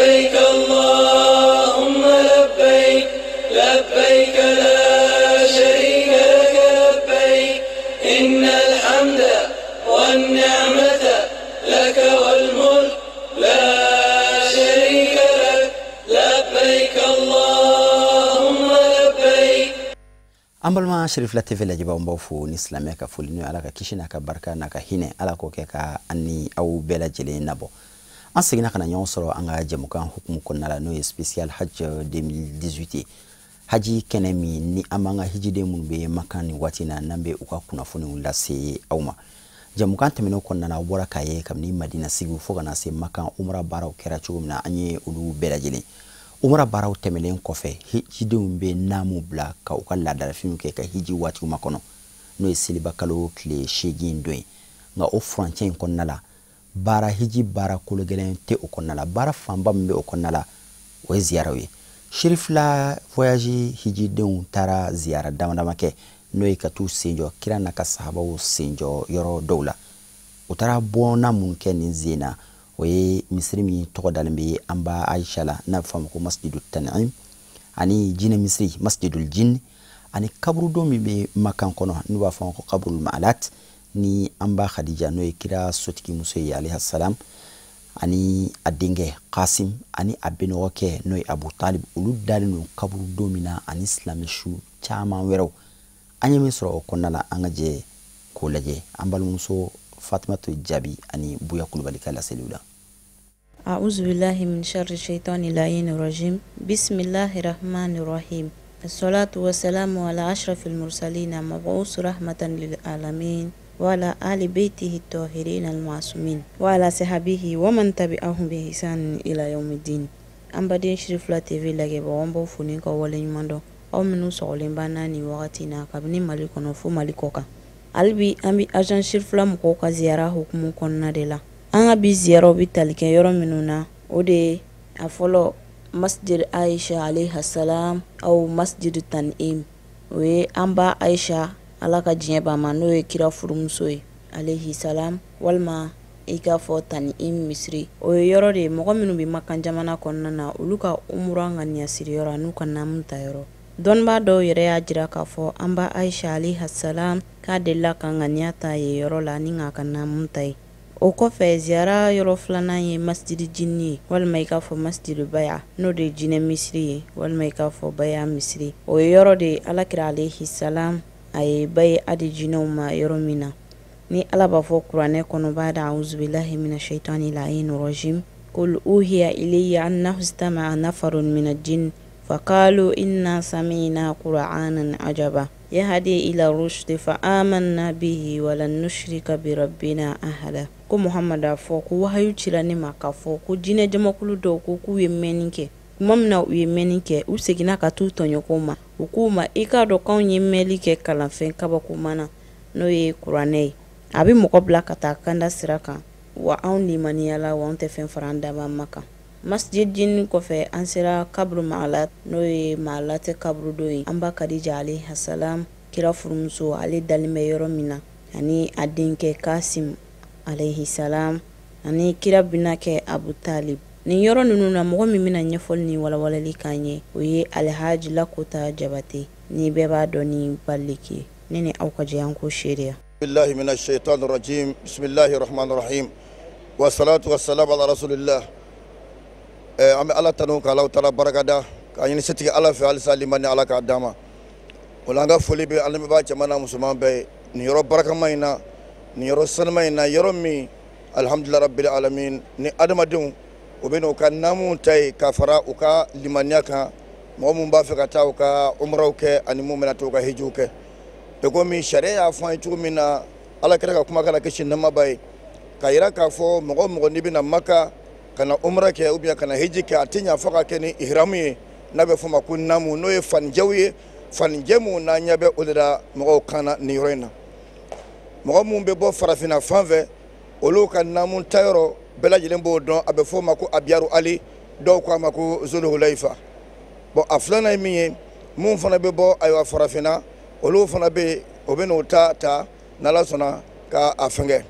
لبيك اللهم لبيك لبيك لا شريك لك لبيك إن الحمد والنعمة لك والملك لا شريك لك لبيك اللهم لبيك. An balima Cherifla TV lajɛbaw, n b'aw fo ni silamɛya ka foli, n'o ye Ala ka kisi n'a ka barika n'a ka hinɛ, Ala k'o kɛ ka an ni aw bɛɛ lajɛlen nabɔ. An seginna ka na ɲɔgɔn sɔrɔ an ka jɛmukan hukumu kɔnɔna la, n'o ye spécial hajj 2018 ye, haji kɛnɛ min ni an b'an ka hijiden minnu bɛ Makan nin waati na, n'an bɛ u ka kunnafoniw lase aw ma. Jɛmukan tɛmɛnen kɔnɔna na, aw bɔra k'a ye kabini Madina sigiw fo ka na se Makan, umra baaraw kɛra cogo min na, an ye olu bɛɛ lajɛlen. Umra baaraw tɛmɛnen kɔfɛ, hijidenw bɛ naamu bila ka u ka laadalafiniw kɛ ka hiji waatiw makɔnɔ, n'o ye seliba kalo tile 8 don ye. Nka o furancɛ in kɔnɔna la, baara hiji baara kologɛlɛn tɛ o kɔnɔna la. Baara fanba min bɛ o kɔnɔna la, o ye ziyaraw ye. Cherifla Voyage hijidenw taara ziyara dama dama kɛ, n'o ye ka t'u sen jɔ kira n'a ka sahabaw sen jɔ yɔrɔ dɔw la. U taara bɔnna mun kɛ nin zen na? O ye misiri min tɔgɔ dalen bɛ an ba Aisha la, n'a bɛ fɔ a ma ko Masjidu Tan'im, ani jinɛ misiri, Masjidul Jin, ani kaburudo min bɛ Makan kɔnɔ, n'u b'a fɔ a ma ko Kaburul Ma'alat, ni an ba Khadija, n'o ye kira sotigi muso ye, alayhi salam, ani a denkɛ Kasim, ani a benɔgɔkɛ, n'o ye Abu Talib, olu dalen don kaburudo min na, ani silamɛsu caman wɛrɛw. An ye min sɔrɔ o kɔnɔna la, an ka jɛ k'o lajɛ an balimamuso Fatumatu Jaabi ani Buya Kulubali ka laseliw la. أعوذ بالله من شر الشيطان اللعين الرجيم، بسم الله الرحمن الرحيم، الصلاة والسلام على أشرف المرسلين مبعوث رحمة للعالمين وعلى آل بيته الطاهرين المعصومين وعلى صحبه ومن تبعهم بإحسان إلى يوم الدين. An baden Cherifla TV lajɛbagaw, an b'aw fo ni ka waleɲuman dɔn, aw minnu sɔgɔlen b'an na nin wagati na kabini Mali kɔnɔ fo Mali kɔ kan. Hali bi an bɛ agence Cherifla mɔgɔw ka ziyara hukumu kɔnɔna de la. An ka bi ziyaraw bɛ tali kɛ yɔrɔ minnu na, o de ye a fɔlɔ, Masjid Aisha alayhi salam aw Masjid Tan'im, o ye an ba Aisha, Ala ka diɲɛ b'a ma, n'o ye kira furumuso ye, alayhi salam, walima i k'a fɔ Tan'im misiri. O ye yɔrɔ de ye, mɔgɔ minnu bɛ Makan jamana kɔnɔna na, olu ka umura ŋaniya siri yɔrɔ n'u ka naamu ta yɔrɔ. Dɔnnibaa dɔw yɛrɛ y'a jira k'a fɔ an ba Aisha alayhi salam k'a delila ka ŋaniya ta yen yɔrɔ la ni k'a ka naamu ta ye. O kɔfɛ, ziyara yɔrɔ filanan ye Masjidi Jinni ye, walima i k'a fɔ Masjidi Baya, n'o de ye jinɛ misiri ye, walima i k'a fɔ Baya misiri. O ye yɔrɔ de ye, Alakira alayhi salam a ye bayi adi jinɛw ma yɔrɔ min na, ni Ala b'a fɔ kuranɛ kɔnɔ: ba'da auzubillahi mina shaitani la'in rajim, qul uhiya ilayya annahu istama'a nafarun min al-jinn faqalu inna sami'na qur'anan ajaba yahdi ila rushdi fa amanna bihi walan nushrika bi rabbina ahada. Ko Muhammad a fɔ ko wahayu cira ne ma k'a fɔ ko jinɛ jamakulu dɔw ko k'u ye mɛnni kɛ. Tuma min na u ye mɛnni kɛ, u seginna ka t'u tɔɲɔgɔnw ma, u k'u ma: i k'a dɔn k'anw ye mɛnli kɛ kalanfɛn kabakoma na, n'o ye kuranɛ ye, a bɛ mɔgɔ bila ka taa kanda sira kan, wa anw limaniyala, wa anw tɛ fɛn fara an dabaa ma kan. Masjid Jinni kɔfɛ, an sera kaburu Maalat, n'o ye Maalat kaburudo ye, an ba Kadija alayhi salam, kira furumuso, ale dalen bɛ yɔrɔ min na, ani a denkɛ Kasim alayhi salam, ani kira binakɛ Abu Talib. Nin yɔrɔ ninnu na, mɔgɔ min bɛna ɲɛfɔli ni walawalali k'an ye, o ye Alhaji Lakota Jabate, ni bɛɛ b'a dɔn ni Baliki ye. Ne ni aw ka jɛ an k'o seereya. بالله من الشيطان الرجيم، بسم الله الرحمن الرحيم، والصلاة والسلام على رسول الله. An bɛ Ala tanu ka Alahu taala barikada k'a ɲini setigi Ala fɛ halisa limani Ala k'a d'an ma. O la, an ka foli bɛ an lamɛnbaa cɛman n'a musoman bɛɛ ye nin yɔrɔ barakama in na, nin yɔrɔ sanuma in na, yɔrɔ min, alhamdulilah rabbil alamin, ni adamadenw u bɛ n'u ka naamu ta ye ka fara u ka limaniya kan, mɔgɔ mun b'a fɛ ka taa u ka umraw kɛ ani mun bɛna taa u ka hijiw kɛ. I komi sariya y'a fɔ an ye cogo min na, Ala kɛra ka kuma kana kisi nɛɛmaba ye ka yira k'a fɔ mɔgɔ o mɔgɔ n'i bɛna Maka ka na umra kɛ ou bien ka na hiji kɛ, a tɛ ɲa fɔ ka kɛ ni ihramu ye, n'a bɛ fɔ o ma ko naamu, n'o ye fanijɛw ye, fanijɛ mun n'an ɲɛ bɛ o de la mɔgɔw kan na nin yɔrɔ in na. Mɔgɔ mun bɛ bɔ farafinna fan fɛ, olu ka naamu tayɔrɔ bɛɛ lajɛlen b'o dɔn, a bɛ fɔ o ma ko Abiyaru Ali, dɔw ko a ma ko Zuluhulayifa. Bon, a filanan ye min ye, mun fana bɛ bɔ ayiwa farafinna, olu fana bɛ yen, o bɛ n'o ta ta n'Ala sɔnna ka a fɛngɛ.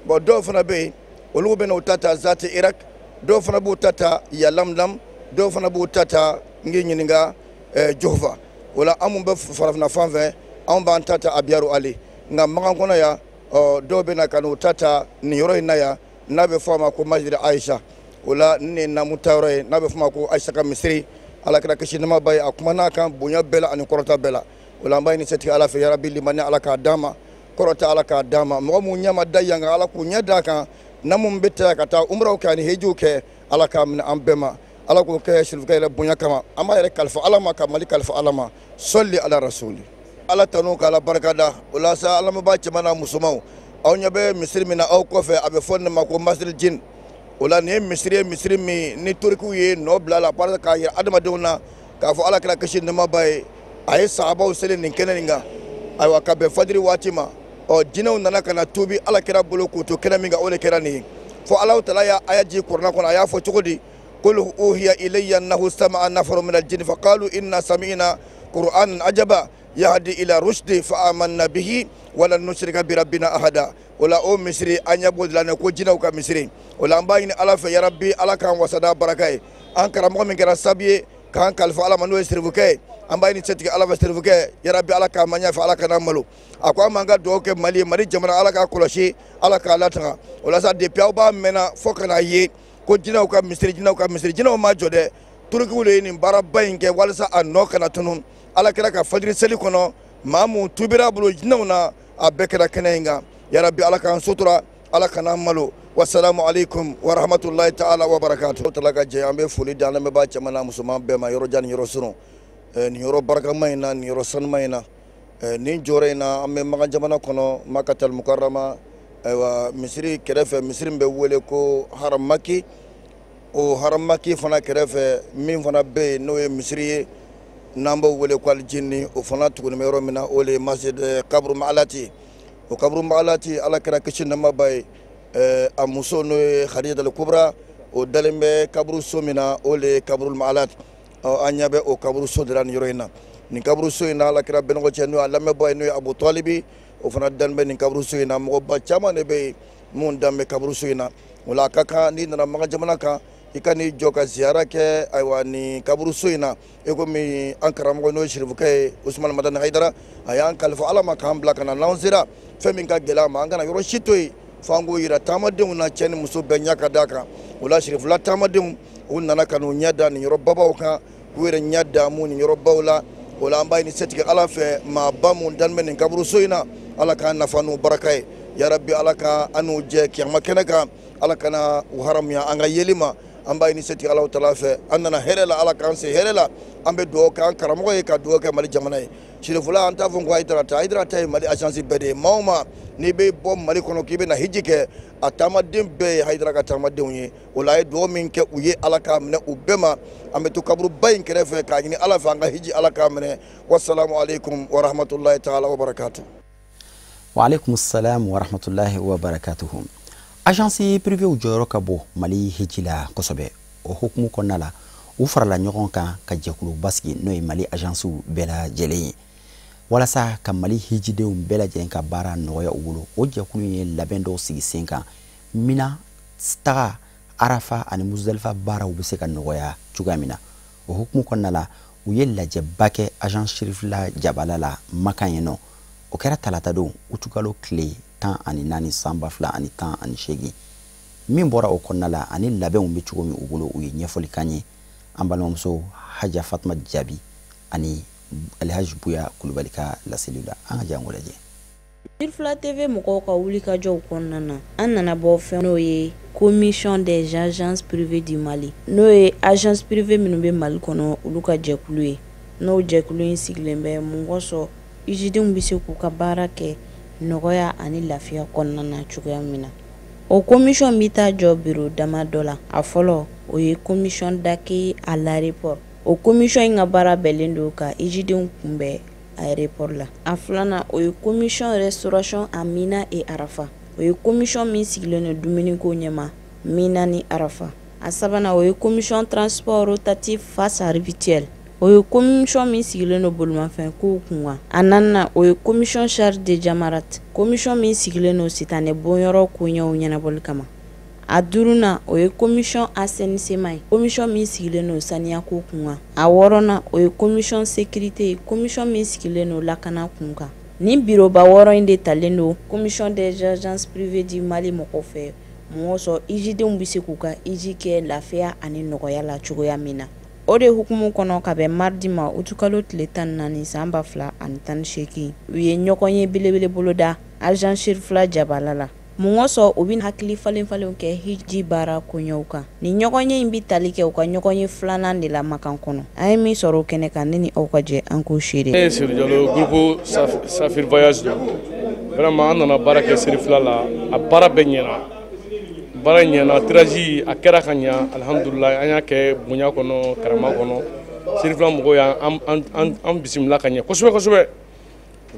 Bon, dɔw fana bɛ yen, olu bɛ n'o ta ta Zati Irak. Dɔw fana b'u ta ta Yalamlam, dɔw fana b'u ta ta n k'i ɲininka Jofa. O la an mun bɛ farafinna fan fɛ, anw b'an ta ta Abiyaru Ali. Nka Makan kɔnɔ yan, dɔw bɛ na ka n'u ta ta nin yɔrɔ in na yan, n'a bɛ fɔ a ma ko Masjid Aisha. O la nin ye naamu tayɔrɔ ye, n'a bɛ fɔ a ma ko Aisha ka misiri. Ala kɛra kisi nɛɛma b'a ye, a kumana a kan bonya bɛɛ la ani kɔrɔta bɛɛ la. O la an b'a ɲini setigi Ala fɛ, yarabi limaniya Ala k'a d'an ma, kɔrɔta Ala k'a d'an ma. Mɔgɔ mun ɲɛ ma da yan kan, Ala k'u ɲɛ d'a kan. N'an mun bɛ taa ka taa umraw kɛ ani hijiw kɛ, Ala k'a minɛ an bɛɛ ma. Ala k'o kɛ sirifukɛ yɛrɛ bonya kama. An b'a yɛrɛ kalifa Ala ma, ka Mali kalifa Ala ma. Sɔli ala rasuli. Ala tanu k'Ala barika da. O la sa, an lamɛnbaa cɛman n'a musomanw, aw ɲɛ bɛ misiri min na aw kɔfɛ, a bɛ fɔ nin ma ko Masjid Jin. O la nin ye misiri ye, misiri min ni turikiw ye nɔ bila a la, parce k'a yira adamadenw na k'a fɔ Ala kɛra kisi nɛɛma b'a ye, a ye sahabaw seli nin kɛnɛ nin kan. Ayiwa, ka bɛn fajiri waati ma, ɔ jinɛw nana ka na tuubi Ala kɛra bolo k'u to kɛnɛ min kan, o de kɛra nin ye. Fo Alahu taala y'a aya jigin kuranɛ kɔnɔ, a y'a fɔ cogo di? Qul uhiya ilayya annahu sama'a nafarun min al-jinni faqalu inna sami'na qur'anan ajaba yahdi ila rushdi fa amanna bihi wala nushrika bi rabbina ahada. O la o misiri an ɲɛ b'o de la nin ko jinɛw ka misiri. O la an b'a ɲini Ala fɛ, yarabi Ala k'an wasa n'a baraka ye. An karamɔgɔ min kɛra sababu ye k'an kalifa Ala ma, n'o ye sirifukɛ ye, an b'a ɲini setigi Ala fɛ, sirifukɛ yarabi Ala k'a ma ɲɛfɛ, Ala kana malo. A ko an b'an ka dugawu kɛ Mali ye, Mali jamana Ala k'a kɔlɔsi, Ala k'a latanga. O la sa, depuis aw b'a mɛnna fo ka n'a ye ko jinɛw ka misiri, jinɛw ka misiri, jinɛw ma jɔ dɛ. Turukiw de ye nin baaraba in kɛ walasa a nɔ kana tunun. Ala kɛra ka fajiri seli kɔnɔ, maa mun tubira bolo jinɛw na, a bɛɛ kɛra kɛnɛ in kan. Yarabi Ala k'an sutura, Ala kana malo. Wasalamu alaikum wa rahmatullahi ta'ala wa barakatuh. Tala ka jɛ, an bɛ foli di an lamɛnbaa cɛman n'a musoman bɛɛ ma, yɔrɔ jan ni yɔrɔ surun. Nin yɔrɔ barikama in na, nin yɔrɔ sanuma in na, nin jɔyɔrɔ in na, an bɛ Makan jamana kɔnɔ, Makatal Mukarama. Ayiwa, misiri kɛrɛfɛ, misiri min bɛ wele ko Haramaki, o Haramaki fana kɛrɛfɛ min fana bɛ yen, n'o ye misiri ye n'an b'o wele ko Alijini, o fana tugunnen bɛ yɔrɔ min na, o de ye Masjid Kaburu Maalati. O Kaburu Maalati, Ala kɛra kisi nɛɛma b'a ye, a muso n'o ye Khadija Kubra, o dalen bɛ kaburuso min na, o de ye Kaburu Maalati. An ɲɛ bɛ o kaburuso de la nin yɔrɔ in na. Nin kaburuso in na, Ala kɛra bɛnɔgɔ cɛ n'o ye a lamɛnbaa ye, n'o ye Abu Talibi, o fana dalen bɛ nin kaburuso in na. Mɔgɔba caman de bɛ yen mun dan bɛ kaburuso in na. O la a ka kan n'i nana Makan jamana kan, i ka n'i jɔ ka ziyara kɛ ayiwa nin kaburuso in na. I komi an karamɔgɔ n'o ye sirifukɛ ye Usumani Madani Hayidara, a y'an kalifa Ala ma k'an bila ka na. N'an sera fɛn min ka gɛlɛn a ma, an kana yɔrɔ si to yen fo an k'o yira taamadenw na, cɛ ni muso bɛɛ ɲɛ ka d'a kan. O la sirifula taamadenw, u nana ka n'u ɲɛ da nin yɔrɔ babaw kan, k'u yɛrɛ ɲɛ da mun nin yɔrɔbaw la. O la an b'a ɲini setigi Ala fɛ, maaba mun dalen bɛ nin kaburuso in na, Ala k'an nafa n'u baraka ye. Yarabi Ala ka an n'u jɛ kiyama kɛnɛ kan, Ala kana u haramuya an ka yeli ma. An b'a ɲini setigi Alahu taala fɛ, an nana hɛrɛ la, Ala k'an se hɛrɛ la. An bɛ dugawu kɛ an karamɔgɔ ye, ka dugawu kɛ Mali jamana ye. Sirifula, an t'a fɔ ko Hayidara ta, Hayidara ta ye Mali agence bɛɛ de ye. Maa o maa n'i bɛ bɔ Mali kɔnɔ k'i bɛ na hiji kɛ, a taamaden bɛɛ ye Hayidara ka taamadenw ye. O la a ye dugawu min kɛ u ye, Ala k'a minɛ u bɛɛ ma. An bɛ to kaburuba in kɛrɛfɛ k'a ɲini Ala fɛ, an ka hiji Ala k'a minɛ. Wasalamu alaikum wa rahmatullahi ta'ala wa barakatuh. Wa alaikum salam wa rahmatullahi wa barakatuh. Agence privée jɔyɔrɔ ka bon Mali hiji la kosɛbɛ. O hukumu kɔnɔna la, u farala ɲɔgɔn kan ka jɛkuluba sigi, n'o ye Mali agence bɛɛ lajɛlen ye, walasa ka Mali hijidenw bɛɛ lajɛlen ka baara nɔgɔya u bolo. O jɛkulu in ye labɛn dɔw sigi sen kan, Mina taga, Arafa ani Muzdalifa baaraw bɛ se ka nɔgɔya cogoya min na. O hukumu kɔnɔna la, u ye lajɛba kɛ agence Sirifila jabala la Makan yen nɔ. O kɛra talata don, utukalo tile 14 san 2018. Min bɔra o kɔnɔna la ani labɛnw bɛ cogo min u bolo, u ye ɲɛfɔli k'an ye. An balimamuso Haja Fatuma Jabi ani Alhaji Buya Kulubali ka laseliw la, an ka jango lajɛ. Sirifila TV mɔgɔw ka wulikajɔw kɔnɔna na, an nana bɔ fɛn n'o ye Commission des agences privées du Mali, n'o ye agence privée minnu bɛ Mali kɔnɔ, olu ka jɛkulu ye. N'o jɛkulu in sigilen bɛ mun kosɔn, hijidenw bɛ se k'u ka baara kɛ nɔgɔya ani lafiya kɔnɔna na cogoya min na. O commission bɛ taa jɔ bureau dama dɔ la. A fɔlɔ, o ye commission d'accueil à l'aéroport. O commission in ka baara bɛnnen don ka hijidenw kunbɛn aéroport la. A filanan, o ye commission restauration à Mina et Arafa. O ye commission min sigilen don dumuniko ɲɛma Mina ni Arafa. A sabanan, o ye commission transport rotatif face à rituel. O ye commission min sigilen don bolimafɛn kow kun kan. A naaninan, o ye commission charge de jamarat, commission min sigilen don sitanɛ bonyɔrɔ koɲɛw ɲɛnabɔli kama. A duurunan, o ye commission assainissement ye, commission min sigilen don saniyako kun kan. A wɔɔrɔnan, o ye commission sécurité ye, commission min sigilen don lakana kun kan. Nin biroba 6 in de talen don Commission des agences privées du Mali mɔgɔw fɛ, mɔgɔ sɔn hijidenw bɛ se k'u ka hiji kɛ lafiya ani nɔgɔya la cogoya min na. O de hukumu kɔnɔ, ka bɛn mardi ma, utukalo tile 14 san 2018, u ye ɲɔgɔn ye belebele boloda agence Cherifila jabala la. Mun kosɔn? U bɛ hakili falen falenw kɛ hiji baara koɲɛw kan. Ni ɲɔgɔn ye in bɛ tali kɛ u ka ɲɔgɔn ye filanan de la Makan kɔnɔ. An ye min sɔrɔ o kɛnɛ kan, ne ni aw ka jɛ an k'o seere. Ne ye Seydou Diallo, groupe Safir Voyage don. Vraiment, an nana baara kɛ Cherifila la, a baara bɛɛ ɲɛna, baara ɲɛna, tirage a kɛra ka ɲa, alhamdulilayi. An y'a kɛ bonya kɔnɔ, karama kɔnɔ. Cherifila mɔgɔw y'an an bisimila ka ɲɛ kosɛbɛ kosɛbɛ.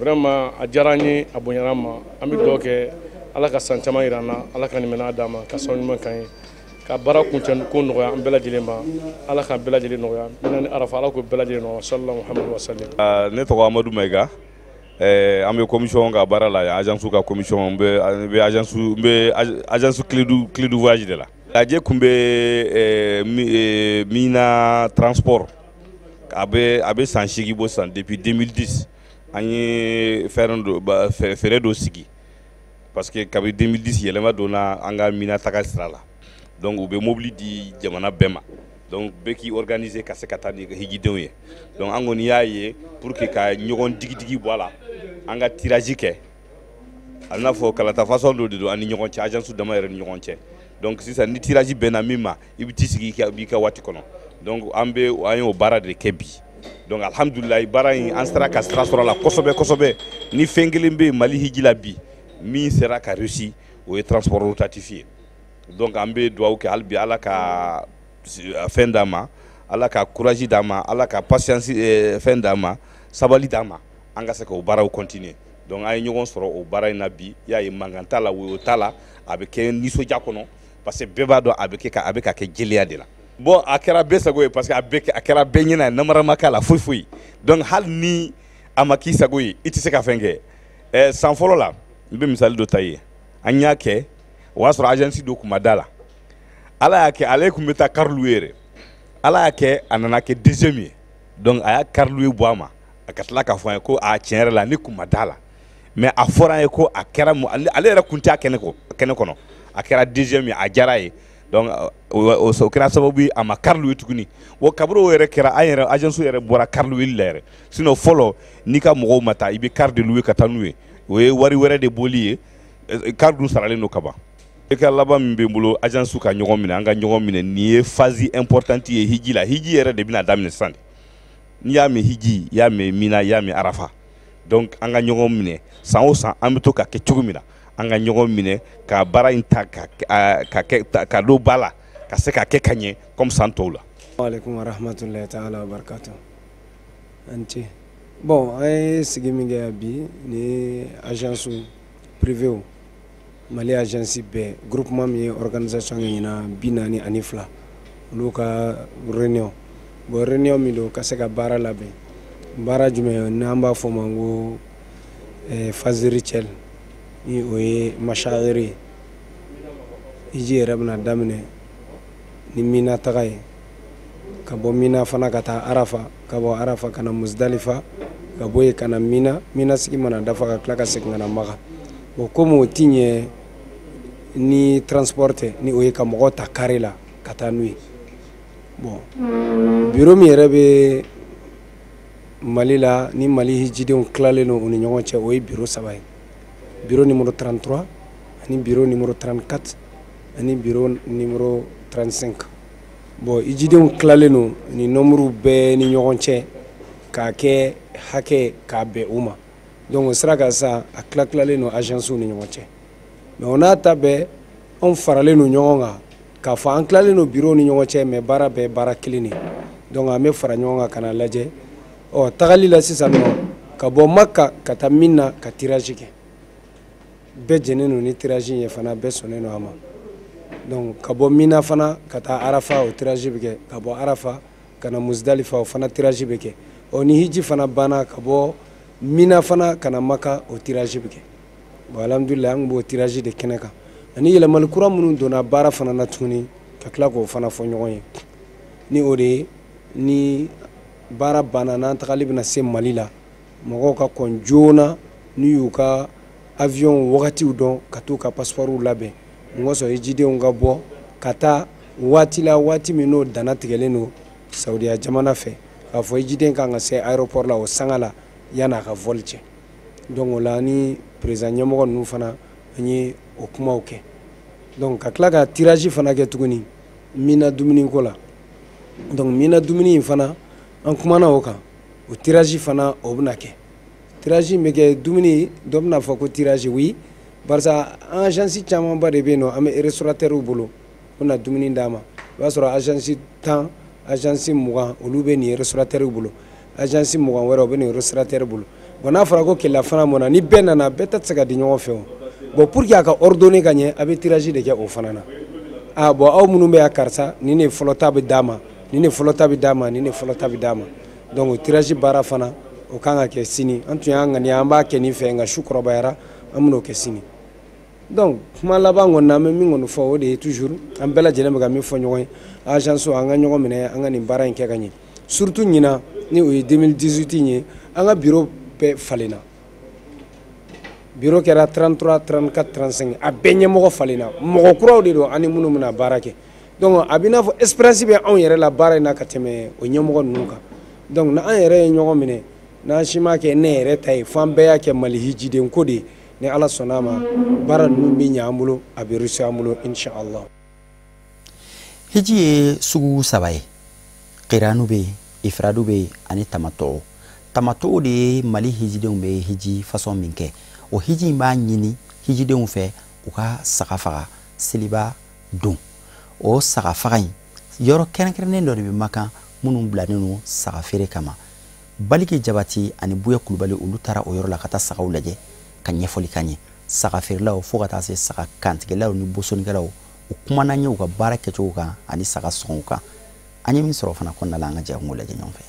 Vraiment, a diyara an ye, a bonyana an ma. An bɛ dugawu kɛ, Ala ka san caman yira an na, Ala ka nin d'an ma, ka sababu ɲuman k'an ye, ka baara kuncɛ ko nɔgɔya an bɛɛ lajɛlen ma. Ala k'an bɛɛ lajɛlen nɔgɔya Mina ni Arafa, Ala k'o bɛɛ lajɛlen nɔgɔya. Sallallahu Muhammadu wa sallam. Ne tɔgɔ Amadu Mayiga. An bɛ commission ka baara la yan, agence ka commission. N bɛ agence, n bɛ agence Clé Voyage de la. Lajɛ kun bɛ Mina transport, a bɛ san 8 bɔ sisan. Depuis 2010, an ye fɛn dɔ, fɛɛrɛ dɔ sigi, parce que kabi 2010, yɛlɛma donna an ka Mina taga sira la. Donc u bɛ mobili di jamana bɛɛ ma, donc bɛɛ k'i organiser ka se ka taa ni hijidenw ye. Donc an kɔni y'a ye, pour que ka ɲɔgɔn digidigi bɔ a la, an ka tirage kɛ. A n'a fɔ kalata façon dɔ de don an ni ɲɔgɔn cɛ, agence dama yɛrɛ ni ɲɔgɔn cɛ. Donc sisan, ni tirage bɛnna min ma, i bɛ t'i sigi i b'i ka waati kɔnɔ. Donc an y'o baara de kɛ bi. Donc alhamdulilayi, baara in, an sera ka sira sɔrɔ a la kosɛbɛ kosɛbɛ. Ni fɛn kelen bɛ yen Mali hiji la bi min sera ka réussi, o ye transport rotatif ye. Donc an bɛ dugawu kɛ hali bi, Ala ka fɛn d'an ma, Ala ka courage d'an ma, Ala ka patience fɛn d'an ma, sabali d'an ma, an ka se k'o baaraw continuer. Donc an ye ɲɔgɔn sɔrɔ o baara in na bi. I y'a ye, mankan t'a la, woyo t'a la, a bɛ kɛ nisɔndiya kɔnɔ, parce que bɛɛ b'a dɔn a bɛ ka kɛ jɛlenya de la. Bon, a kɛra bɛɛ sago ye, parce que a kɛra bɛɛ ɲɛna, namara ma k'a la foyi foyi. Donc hali ni a ma k'i sago ye, i tɛ se ka fɛn kɛ. San fɔlɔ la, n bɛ misali dɔ ta i ye. An y'a kɛ, o y'a sɔrɔ agence dɔ kun ma da la. Ala y'a kɛ, ale tun bɛ taa car louer yɛrɛ. Ala y'a kɛ, a nana kɛ deuxième ye. Donc a y'a car louer bɔ a ma, a ka tila k'a fɔ an ye ko a tiɲɛ yɛrɛ la, ne kun ma da la, mais a fɔra an ye ko a kɛra, ale yɛrɛ kun t'a kɛnɛ kɔnɔ, a kɛra deuxième ye, a diyara ye. Donc o kɛra sababu ye, a ma car louer tuguni. Wa kabini o yɛrɛ kɛra, an yɛrɛ agence yɛrɛ bɔra car louer la yɛrɛ. Sinon fɔlɔ, n'i ka mɔgɔw ma taa, i bɛ car de louer ka taa n'u ye, o ye wari wɛrɛ de bɔli ye, car dun saralen don ka ban. I ka laban min bɛ n bolo, agence ka ɲɔgɔn minɛ, an ka ɲɔgɔn minɛ. Nin ye phase importante ye hiji la. Hiji yɛrɛ de bɛna daminɛ sisan de. N'i y'a mɛn hiji, i y'a mɛn Mina, i y'a mɛn Arafa. Donc an ka ɲɔgɔn minɛ, san o san an bɛ to ka kɛ cogo min na, an ka ɲɔgɔn minɛ ka baara in ta ka kɛ ka don ba la, ka se ka kɛ ka ɲɛ comme san tɔw la. Aleykum wa rahmatulahi taala wa barakatu. An ce. Bon, an ye sigi min kɛ bi ni agence privéw, Mali agence bɛɛ, groupement min ye organisation kɛ ɲinan, 42, olu ka réunion. Bon, réunion min don ka se ka baara labɛn, baara jumɛn n'an b'a fɔ o ma ko phase rituelle, ni o ye mashairi ye. Hiji yɛrɛ bɛna daminɛ ni Mina taga ye, ka bɔ Mina fana ka taa Arafa, ka bɔ Arafa ka na Musdalifa, ka bɔ yen ka na Mina. Mina sigi mana dafa, ka tila ka segin ka na Maka. Bon, komi o ti ɲɛ ni transport tɛ, ni o ye ka mɔgɔw ta car la ka taa n'u ye. Bon, bureau min yɛrɛ bɛ Mali la ni Mali hijidenw tilalen don u ni ɲɔgɔn cɛ, o ye bureau saba ye: bureau numéro 33 ani bureau numéro 34 ani bureau numéro 35. Bon, hijidenw tilalen don ni nombre bɛɛ ni ɲɔgɔn cɛ k'a kɛ hakɛ k'a bɛn u ma. Donc o sira kan sisan, a tila tilalen don agences ni ɲɔgɔn cɛ. Mais o n'a ta bɛɛ, anw faralen don ɲɔgɔn kan k'a fɔ an tilalen don bureau ni ɲɔgɔn cɛ, mais baara bɛɛ baara kelen de. Donc an bɛ fara ɲɔgɔn kan ka na lajɛ. Ɔ, tagali la sisan nɔ, ka bɔ Maka ka taa min na, ka tirage kɛ, bɛɛ jɛnnen don ni tirage ye fana, bɛɛ sɔnnen don a ma. Donc ka bɔ Mina fana ka taa Arafa, o tirage bɛ kɛ. Ka bɔ Arafa ka na Musdalifa, o fana tirage bɛ kɛ. Ɔ, ni hiji fana banna, ka bɔ Mina fana ka na Maka, o tirage bɛ kɛ. Bon, alhamdulilayi, an tun b'o tirage de kɛnɛ kan. Ani yɛlɛmali kura minnu donna baara fana na tuguni, ka tila k'o fana fɔ ɲɔgɔn ye. Ni o de ye, ni baara banna, n'an tagali bɛna se Mali la, mɔgɔw ka kɔn joona n'u y'u ka avion wagatiw dɔn, ka t'u ka passeportw labɛn. Mun kosɔn? Hijidenw ka bɔ ka taa waati la, waati min n'o danna tigɛlen don Saudiya jamana fɛ, k'a fɔ hijiden kan ka se aéroport la o sanga la yan'a ka vol cɛ. Donc o la, ni président ɲɛmɔgɔ ninnu fana, an ye o kumaw kɛ. Donc ka tila ka tirage fana kɛ tuguni Mina dumuniko la. Donc Mina dumuni in fana, an kumana o kan. O tirage fana, o bɛna kɛ. Tirage in bɛ kɛ dumuni dɔ bɛna fɔ ko tirage, oui, barisa an agence camanba de bɛ yen nɔ, an bɛ restaurateur bolo, u bɛna dumuni d'an ma. I b'a sɔrɔ agence 10, agence 20, olu bɛ nin restaurateur bolo, agence 20 wɛrɛ, o bɛ nin restaurateur bolo. Bon, n'a fɔra ko Keleya fana mɔna, ni bɛɛ nana, bɛɛ ta tɛ se ka di ɲɔgɔn fɛ o. Bon, pour que a ka ordonner ka ɲɛ, a bɛ tirage de kɛ o fana na. Ah bon, aw minnu bɛ yan, karisa nin de fɔlɔ ta bɛ d'a ma, nin de fɔlɔ ta bɛ d'a ma, nin de fɔlɔ ta bɛ d'a ma. Donc o tirage baara fana, o kan ka kɛ sini. An tun y'an ŋaniya an b'a kɛ nin fɛ, nka su kɔrɔbayara, an bɛn'o kɛ sini. Donc kuma laban kɔni na, an bɛ min kɔni fɔ, o de ye toujours an bɛɛ lajɛlen bɛ ka min fɔ ɲɔgɔn ye: agence, an ka ɲɔgɔn minɛ, an ka nin baara in kɛ ka ɲɛ. Surtout ɲinan, ni o ye 2018 in ye, an ka bureau bɛɛ falenna. Bureau kɛra 33, 34, 35, a bɛɛ ɲɛmɔgɔ falenna. Mɔgɔ kuraw de don ani minnu bɛna baara kɛ. Donc a bɛ n'a fɔ expérience bɛ anw yɛrɛ la baara in na ka tɛmɛ o ɲɛmɔgɔ ninnu kan. Donc n'an yɛrɛ ye ɲɔgɔn minɛ, n'an si m'a kɛ ne yɛrɛ ta ye, fo an bɛɛ y'a kɛ Mali hijiden ko de ye, ni Ala sɔnna a ma, baara ninnu bɛ ɲɛ an bolo, a bɛ réussir an bolo, inshallah. Hiji ye sugu saba ye: kiranu bɛ yen, ifradu bɛ yen, ani tamatɔ. Tamatɔ de ye Mali hijidenw bɛ hiji façon min kɛ. O hiji in b'a ɲini hijidenw fɛ u ka saga faga seliba don. O saga faga in, yɔrɔ kɛrɛnkɛrɛnnen dɔ de bɛ Makan minnu bilalen don saga feere kama. Baliki Jabati ani Buya Kulubali, olu taara o yɔrɔ la ka taa sagaw lajɛ ka ɲɛfɔli k'an ye. Saga feerelaw fo ka taa se saga kantigɛlaw ni bosonikɛlaw, u kumana ɲɛ u ka baara kɛcogo kan ani saga sɔngɔw kan. An ye min sɔrɔ fana kɔnɔna la, an ka jɛ k'o lajɛ ɲɔgɔn fɛ.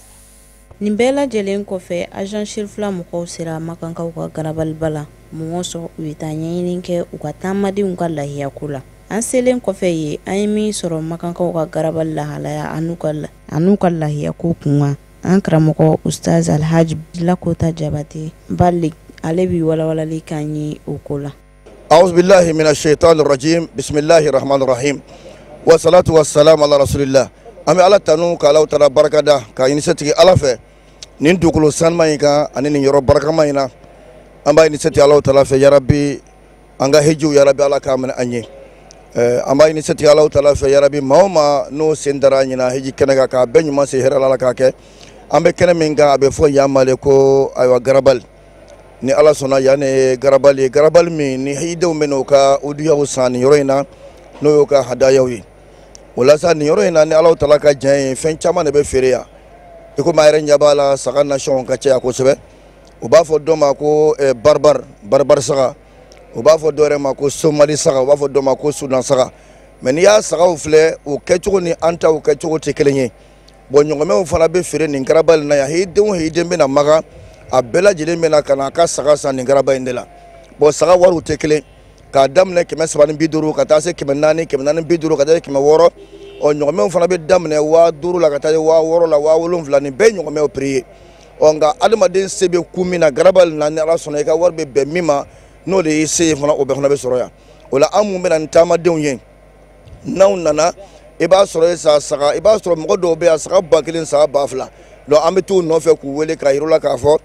Nin bɛɛ lajɛlen kɔfɛ, agent Cherifla mɔgɔw sera Makankaw ka garabaliba la. Mɔgɔ sɔrɔ, u ye taa ɲɛɲini kɛ u ka taamadenw ka lahiyako la. An selen kɔfɛ yen, an ye min sɔrɔ Makankaw ka garabali lahalaya an'u ka lahiyako kun kan, an karamɔgɔ Ustaz Alhaji Lakota Jabate Balik, ale bi walawalali k'an ye o ko la. أعوذ بالله من الشيطان الرجيم، بسم الله الرحمن الرحيم، والصلاة والسلام على رسول الله. An bɛ Ala tanu k'Ala taala barika da, k'a ɲini setigi Ala fɛ nin dugukolo sanuma in kan ani nin yɔrɔ barakama in na. An b'a ɲini setigi Ala taala fɛ, yarabi, an ka hijiw, yarabi, Ala k'a minɛ an ye. An b'a ɲini setigi Ala taala fɛ, yarabi, maa o maa n'o sen dara ɲina hiji kɛnɛ kan, k'a bɛɛ ɲuman se hɛrɛ la, Ala k'a kɛ. An bɛ kɛnɛ min kan, a bɛ fɔ yan ma de ko ayiwa garabali. Ni Ala sɔnna, yan ye garabali ye, garabali min ni hijidenw bɛ n'u ka uduyaw san nin yɔrɔ in na, n'o y'u ka hadayaw ye. O la sa, nin yɔrɔ in na, ni Ala taala ka diɲɛ ye, fɛn caman de bɛ feere yan. I komi a yɛrɛ ɲɛ b'a la, saga nasɔngɔ ka caya kosɛbɛ. U b'a fɔ dɔ ma ko barbar, barbar saga. U b'a fɔ dɔ yɛrɛ ma ko Somali saga. U b'a fɔ dɔ ma ko Sudan saga. Mɛ n'i y'a sagaw filɛ, o kɛcogo ni an taw kɛcogo tɛ kelen ye. Bɔn, ɲɔgɔmɛw fana bɛ feere nin garabali na yan. Hiden o hiden bɛ na Makan, a bɛɛ lajɛlen bɛ na ka na a ka saga san nin garaba in de la. Bɔn, saga wariw tɛ kelen, k'a daminɛ 350 ka taa se 400, 450, ka taa se 600. Ɔ, ɲɔgɔmɛw fana bɛ daminɛ 5000 la ka taa se 6000 la, 7000. Nin bɛɛ ye ɲɔgɔmɛw prix ye. Ɔ, nka adamaden se bɛ kun min na garaba na, ni Ala sɔnna, i ka wari bɛ bɛn min ma, n'o de y'i se ye fana, o bɛɛ fana bɛ sɔrɔ yan. O la, an mun bɛ na ni taamadenw ye, n'anw nana, i b'a sɔrɔ sa saga, i b'a sɔrɔ mɔgɔ dɔw bɛ yan, saga 1000, saga 2000. Donc an bɛ t'u nɔfɛ k'u wele k'a yir'u la k'a fɔ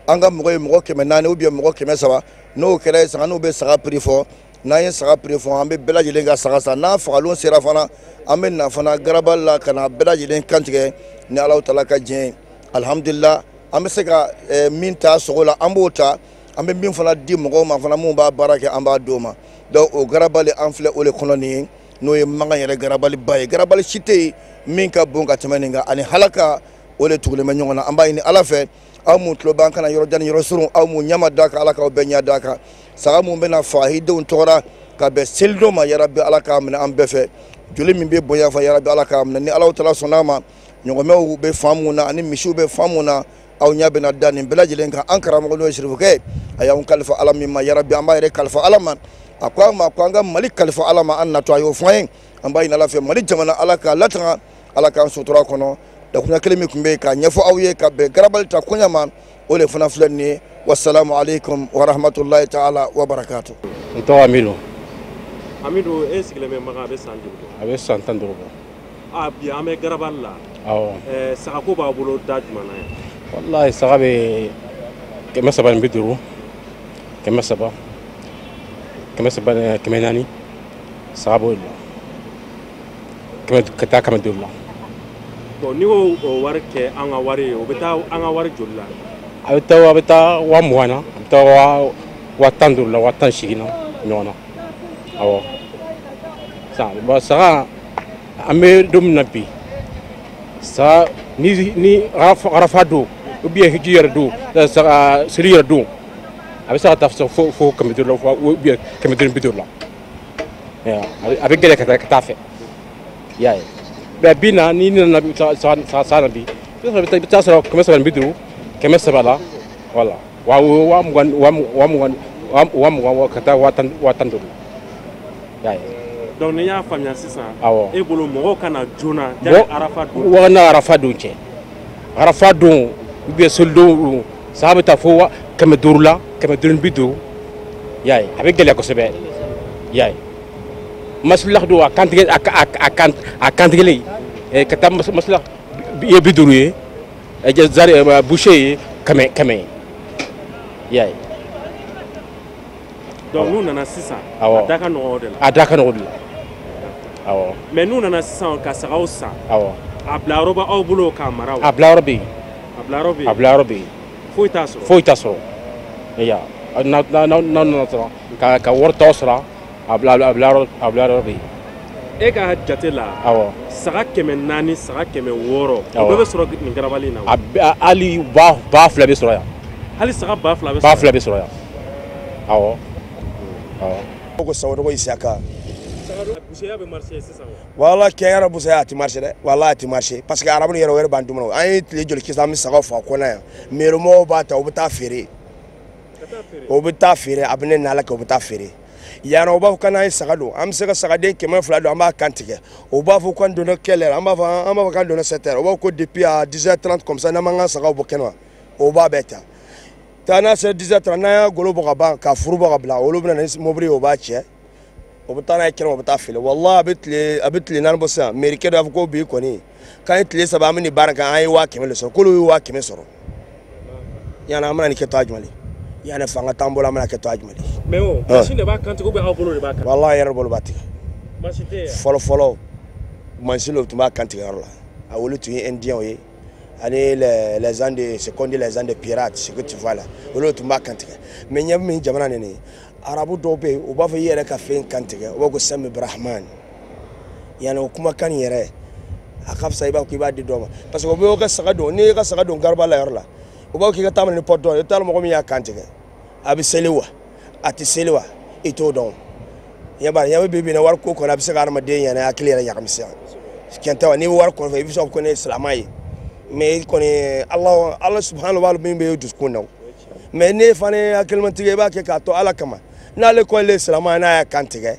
an ka mɔgɔ ye mɔgɔ 400 ou bien mɔgɔ 300. N'o kɛra ye, saga n'u bɛ saga prix fɔ. N'an ye saga prix fɔ, an bɛ bɛɛ lajɛlen ka saga san. N'a fagalon sera fana, an bɛ na fana garabali la ka na bɛɛ lajɛlen kantigɛ ni Ala taala ka diɲɛ ye. Alihamudulila, an bɛ se ka min ta sogo la, an b'o ta. An bɛ min fana di mɔgɔw ma fana, mun b'a baara kɛ, an b'a d'o ma. Donc o garabali, an filɛ o de kɔnɔ nin ye, n'o ye Makan yɛrɛ garabaliba ye. Garabali si tɛ yen min ka bon ka tɛmɛ nin kan, ani halaka o de tugulen bɛ ɲɔgɔn na. An b'a ɲini Ala fɛ, aw mun tulo b'an kana yɔrɔ jan ni yɔrɔ surun, aw mun ɲɛ ma d'a kan, Ala k'aw bɛɛ ɲɛ d'a kan. Saga mun bɛna faga hidenw tɔgɔra ka bɛn selidon ma, yarabi, Ala k'a minɛ an bɛɛ fɛ. Joli min bɛ bonya fa, yarabi, Ala k'a minɛ. Ni Ala taala sɔnn'a ma, ɲɔgɔmɛw bɛ fan mun na ani misiw bɛ fan mun na, aw ɲɛ bɛna da nin bɛɛ lajɛlen kan. An karamɔgɔ n'o ye Sirifukɛ, a y'anw kalifa Ala min ma, yarabi, an b'a yɛrɛ kalifa Ala ma. A ko an ma ko an ka Mali kalifa Ala ma, an natɔ a y'o fɔ an ye. An b'a ɲini Ala fɛ, Mali jamana, Ala k'a latanga, Ala k'an sutura kɔnɔ. Dakuruɲɛ kelen min tun bɛ yen k'a ɲɛfɔ aw ye ka bɛn garabali ta koɲɛ ma, o de fana filɛ nin ye. Wasalamu aleykum wa rahmatulahi taala wa barakatu. N tɔgɔ Amidu. Amidu, e sigilen bɛ Makan, a bɛ san joli bɔ? A bɛ san 15 bɔ. A bi an bɛ garabali la. Awɔ. Sagako b'a bolo da jumɛn na yan? Walayi, saga bɛ 350, 300, 300, 400, saga b'o de la. 500 ka taa 500 la. Bon, n'i y'o wari kɛ an ka wari ye, o bɛ taa an ka wari joli la? A bɛ taa 20 000 na, a bɛ taa 15 000 la, 18 000 na ɲɔgɔn na. Awɔ. Sisan bon, saga, an bɛ don min na bi, saga ni arafa don ou bien hiji yɛrɛ don, saga seli yɛrɛ don, a bɛ se ka taa fo 500 la ou bien 550 la. A bɛ gɛlɛya ka taa fɛ, i y'a ye. Mais bi na ni nana saga san na bi, i bɛ taa sɔrɔ 350, 300 la, voilà, wa 20 000, 20 000, 20 000 ka taa 10 000, 15 000 la, i y'a ye. Donc ni n y'a faamuya sisan, awɔ, e bolo mɔgɔw ka na joona yanni arafa don. Wa na arafa don cɛ, arafa don ou bien selidon, saga bɛ taa fo 500 la, 550, i y'a ye, a bɛ gɛlɛya kosɛbɛ, i y'a ye. Masulak don, a kantigɛ, a kantigɛlen ka taa masulak ye 50 ye, zari boucher ye 100 ye, i y'a ye. Donc n'u nana sisan, awɔ, a da ka nɔgɔn o de la. A da ka nɔgɔn o de la, awɔ. Mais n'u nana sisan ka sagaw san, awɔ, a bilayɔrɔ b'aw bolo k'a mara wa? A bilayɔrɔ bɛ yen. A bilayɔrɔ bɛ yen. A bilayɔrɔ bɛ yen. Foyi t'a sɔrɔ. Foyi t'a sɔrɔ, ya n'a nana sɔrɔ ka wari tɔ sɔrɔ, a bilayɔrɔ bɛ yen. E ka jate la, awɔ, saga 400, saga 600, o bɛɛ bɛ sɔrɔ nin garabali in na wa? Hali 2000 bɛ sɔrɔ yan. Hali saga 2000 bɛ sɔrɔ. 2000 bɛ sɔrɔ yan, awɔ. Ko Sawadogo Isaka. Buseya bɛ marché sisan wa? Wala kɛ yɛrɛ, buseya a ti marché dɛ, wala a ti marché, parce que arabu yɛrɛ, o yɛrɛ b'an dumuni. An ye tile joli kɛ, an bɛ sagaw fa kɔnɔ yan, mairie b'a ta, u bɛ taa feere, o bɛ taa feere. A bɛ ne n'Ala kɛ, u bɛ taa feere yan. U b'a fɔ k'an ye saga don, an bɛ se ka sagaden 200 don, an b'a kan tigɛ. U b'a fɔ k'an donna quelle heure? An b'a fɔ k'an donna 7 heures. U b'a fɔ ko depuis à 10 heures 30 comme ça, n'an m'an ka sagaw bɔ kɛnɛ ma, o b'a bɛɛ ta taa. N'a sera 10 heures 30, n'an y'a golo bɔ ka ban, ka furu bɔ ka bila, olu bɛ na ni mobili ye, o b'a cɛ, o bɛ taa n'a ye kɛnɛma, o bɛ taa feere. Walahi, a bɛ tile 4 bɔ sisan. Mairie kɛ dɔ b'a fɔ ko bi kɔni k'an ye tile 3 an bɛ nin baara kɛ, an ye 100 000 de sɔrɔ. K'olu ye 100 000 sɔrɔ yanni an bɛna nin kɛ to a jumɛn yanni fanga t'an bolo, an bɛna kɛ to a jumɛn? Mais o machine de b'a kan tigɛ ou bien aw bolo de b'a kan? Walahi, yɛrɛ bolo b'a tigɛ. Machine tɛ yan. Fɔlɔ fɔlɔ, mansin de tun b'a kan tigɛ yɔrɔ la. A olu tun ye indien ye ani les gens de ce qu'on dit, les gens de pirates, ce que tu vois là, olu tun b'a kan tigɛ. Mais ɲɛ bɛ min jamana nin ye, arabu dɔw bɛ yen, u b'a fɔ i yɛrɛ ka fɛn kan tigɛ, u b'a fɔ ko sami brahman. Yanni o kumakan nin yɛrɛ, a ka fisa i b'a fɔ k'i b'a di dɔ ma, parce que o bɛ ka saga don, n'i ka saga don gariba la yɔrɔ la, u b'a fɔ k'i ka taa ni pɔtɔ ye, i t'a dɔn mɔgɔ min y'a kan tigɛ, a bɛ seli wa, a tɛ seli wa, i t'o dɔn. Ɲɛ b'a la, ɲɛ bɛ bi bi in na, wari ko kɔni, a bɛ se ka hadamaden yɛrɛ hakili yɛrɛ ɲagami sisan. Tiɲɛ tɛ wa? N'i bɛ wari kɔni fɛ, i bɛ se k'a fɔ ko ne ye silamɛ ye, mais i kɔni, Ala subahana wa min bɛ dusukun na o. Mais ne fana ye hakilimatigi, i b'a kɛ k'a to Ala kama. N'ale ko ale ye silamɛ ye, n'a y'a kan tigɛ,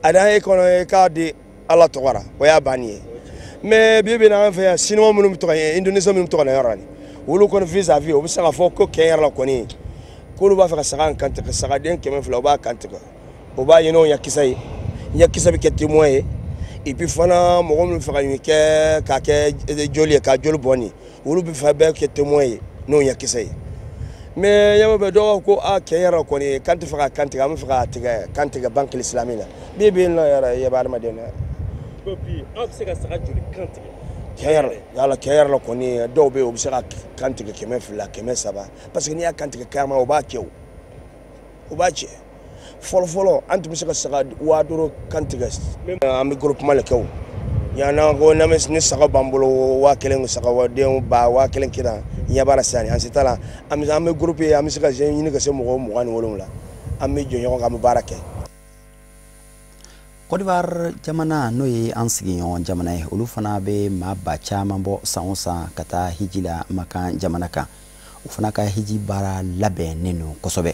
a dan e kɔnɔ i k'a di Ala tɔgɔ la, o y'a bannen ye. Mais bi bi in na, an fɛ yan, Chinois minnu bɛ to ka Indonésie minnu bɛ to ka na yɔrɔ la nin, olu kɔni vis à vis, o bɛ se k'a fɔ ko kɛn yɛrɛ la kɔni, k'olu b'a fɛ ka saga in kan tigɛ, sagaden 200, u b'a kan tigɛ, o b'a ɲini o ɲɛkisɛ ye, ɲɛkisɛ bɛ kɛ témoin ye. Et puis fana, mɔgɔ minnu bɛ fɛ ka nin kɛ k'a kɛ joli ye, ka joli bɔ nin, olu bɛ fɛ bɛɛ kɛ témoin ye n'o ɲɛkisɛ ye. Mais ɲɛ bɛ dɔw ko a kɛn yɛrɛ kɔni kan tɛ fɛ ka kan tigɛ, an bɛ fɛ k'a tigɛ kan tigɛ banque islamique la. Bi bi in na yɛrɛ, i ɲɛ bɛ hadamaden na. Ko bi aw bɛ se ka saga joli kan tigɛ? Tiɲɛ yɛrɛ la, yala tiɲɛ yɛrɛ la kɔni, dɔw bɛ yen, u bɛ se ka kan tigɛ 200, 300, parce que n'i y'a kan tigɛ carrément, o b'a cɛ, o o b'a cɛ. Fɔlɔ fɔlɔ, an tun bɛ se ka saga 5000 kan tigɛ. An bɛ groupement de kɛ o yan'an ko n'an bɛ ni saga b'an bolo 1000, saga den ba 1000 kira ɲɛ b'a la sisan. An se t'a la, an bɛ groupe ye, an bɛ se ka ɲini ka se mɔgɔ 27, an bɛ jɔ ɲɔgɔn kan, an bɛ baara kɛ. Côte d'Ivoire jamana, n'o ye an sigiɲɔgɔn jamana ye, olu fana bɛ maa ba caman bɔ san o san ka taa hiji la Makan jamana kan. U fana ka hiji baara labɛnnen don kosɛbɛ.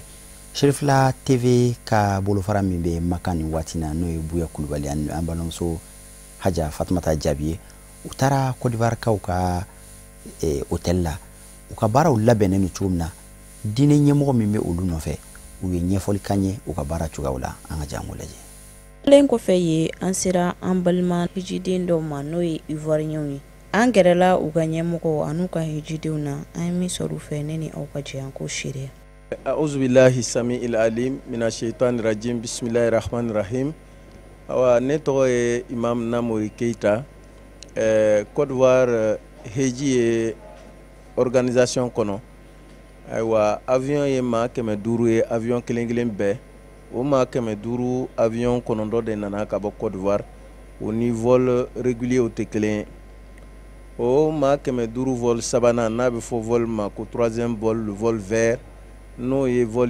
Cherifla TV ka bolofara min bɛ Makan nin waati na, n'o ye Buya Kulubali ani an balimamuso Haja Fatumata Jaabi ye, u taara Côte d'Ivoire kaw ka hôtel la. U ka baaraw labɛnnen don cogo min na, diinɛ ɲɛmɔgɔ min bɛ olu nɔfɛ, u ye ɲɛfɔli k'an ye u ka baara cogoyaw la. An ka jɛ an k'o lajɛ. Kelen kɔfɛ ye, an sera an balima hijiden dɔw ma, n'o ye Ivoiriyɛnw ye. An gɛrɛla u ka ɲɛmɔgɔw an'u ka hijidenw na. An ye min sɔrɔ u fɛ, ne ni aw ka jɛ an k'o seereya. أعوذ بالله السميع العليم من الشيطان الرجيم بسم الله الرحمن الرحيم. Awa, ne tɔgɔ ye Imam Namori Keita, Côte d'Ivoire heji ye organisation kɔnɔ. Ayiwa, avion ye maa 500 ye. Avion kelen kelen bɛɛ, o maa 500, avion 9 de nana ka bɔ Côte d'Ivoire. O ni vol régulier o tɛ kelen ye. O maa 500, vol sabanan n'a bɛ fɔ vol ma ko troisième vol, le vol vert, n'o ye vol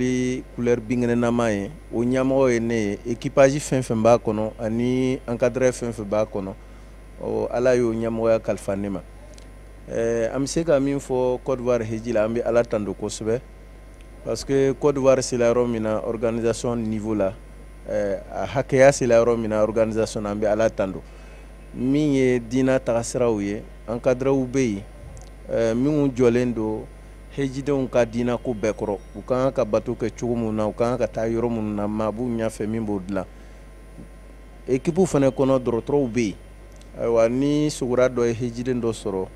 couleur binkɛnɛnama ye, o ɲɛmɔgɔ ye ne ye. Équipage fɛn fɛn b'a kɔnɔ ani encadreur fɛn fɛn b'a kɔnɔ, ɔ Ala y'o ɲɛmɔgɔya kalifa ne ma. An bɛ se ka min fɔ Côte d'Ivoire heji la, an bɛ Ala tando kosɛbɛ, parce que Côte d'Ivoire sera yɔrɔ min na organisation niveau la, a hakɛya sera yɔrɔ min na organisation na, an bɛ Ala tando. Min ye diinɛ tagasiraw ye, encadreur bɛ yen minnu jɔlen don hejidenw ka diinɛ ko bɛɛ kɔrɔ, u ka kan ka bato kɛ cogo min na, u ka kan ka taa yɔrɔ minnu na, maa b'u ɲɛfɛ min b'o dilan. Équipe fana kɔnɔ, dɔgɔtɔrɔw bɛ yen. Ayiwa, ni sogora dɔ ye hejiden dɔ sɔrɔ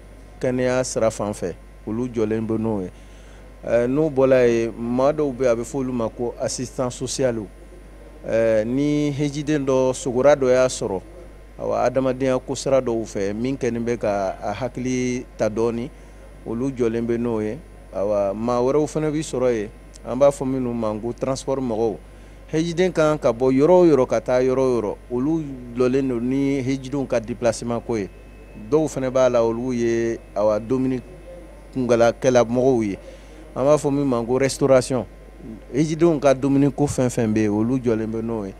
kɛnɛya sira fan fɛ, olu jɔlen bɛ n'o ye. N'o bɔla yen, maa dɔw bɛ yen, a bɛ fɔ olu ma ko assistant social. Ni hejiden dɔ sogora dɔ y'a sɔrɔ, awa, adamadenya ko sira dɔw fɛ min kɛlen bɛ ka a hakili ta dɔɔni, olu jɔlen bɛ n'o ye. Awa, maa wɛrɛw fana bɛ sɔrɔ yen, an b'a fɔ minnu ma ko transport mɔgɔw. Hejiden kan ka bɔ yɔrɔ o yɔrɔ ka taa yɔrɔ o yɔrɔ, olu jɔlen don ni hejidenw ka déplacement ko ye. Dɔw fana b'a la, olu ye awa dumuni kungalakɛla mɔgɔw ye, an b'a fɔ min ma ko restauration. Hejidenw ka dumuni ko fɛn fɛn bɛ yen, olu jɔlen bɛ n'o ye.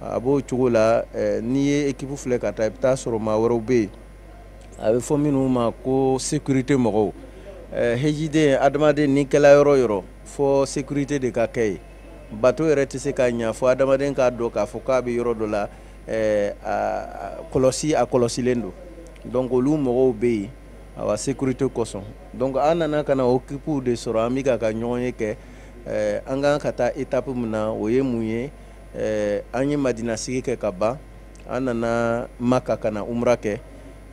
A b'o cogo la. N'i ye équipe filɛ ka taa, i bɛ taa sɔrɔ maa wɛrɛw bɛ yen, a bɛ fɔ minnu ma ko sécurité mɔgɔw. Hejiden, adamaden n'i kɛla yɔrɔ o yɔrɔ, fɔ sécurité de ka kɛ yen. Bato yɛrɛ tɛ se ka ɲa fo adamaden k'a dɔn k'a fɔ k'a bɛ yɔrɔ dɔ la, a kɔlɔsi, a kɔlɔsilen don. Donc olu mɔgɔw bɛ yen, awa, sécurité kosɔn. Donc an nana ka na équipe de sɔrɔ, an bɛ ka ɲɔgɔn ye kɛ. An kan ka taa étape min na, o ye mun ye? An ye Madina sigi kɛ ka ban, an nana Maka ka na umra kɛ,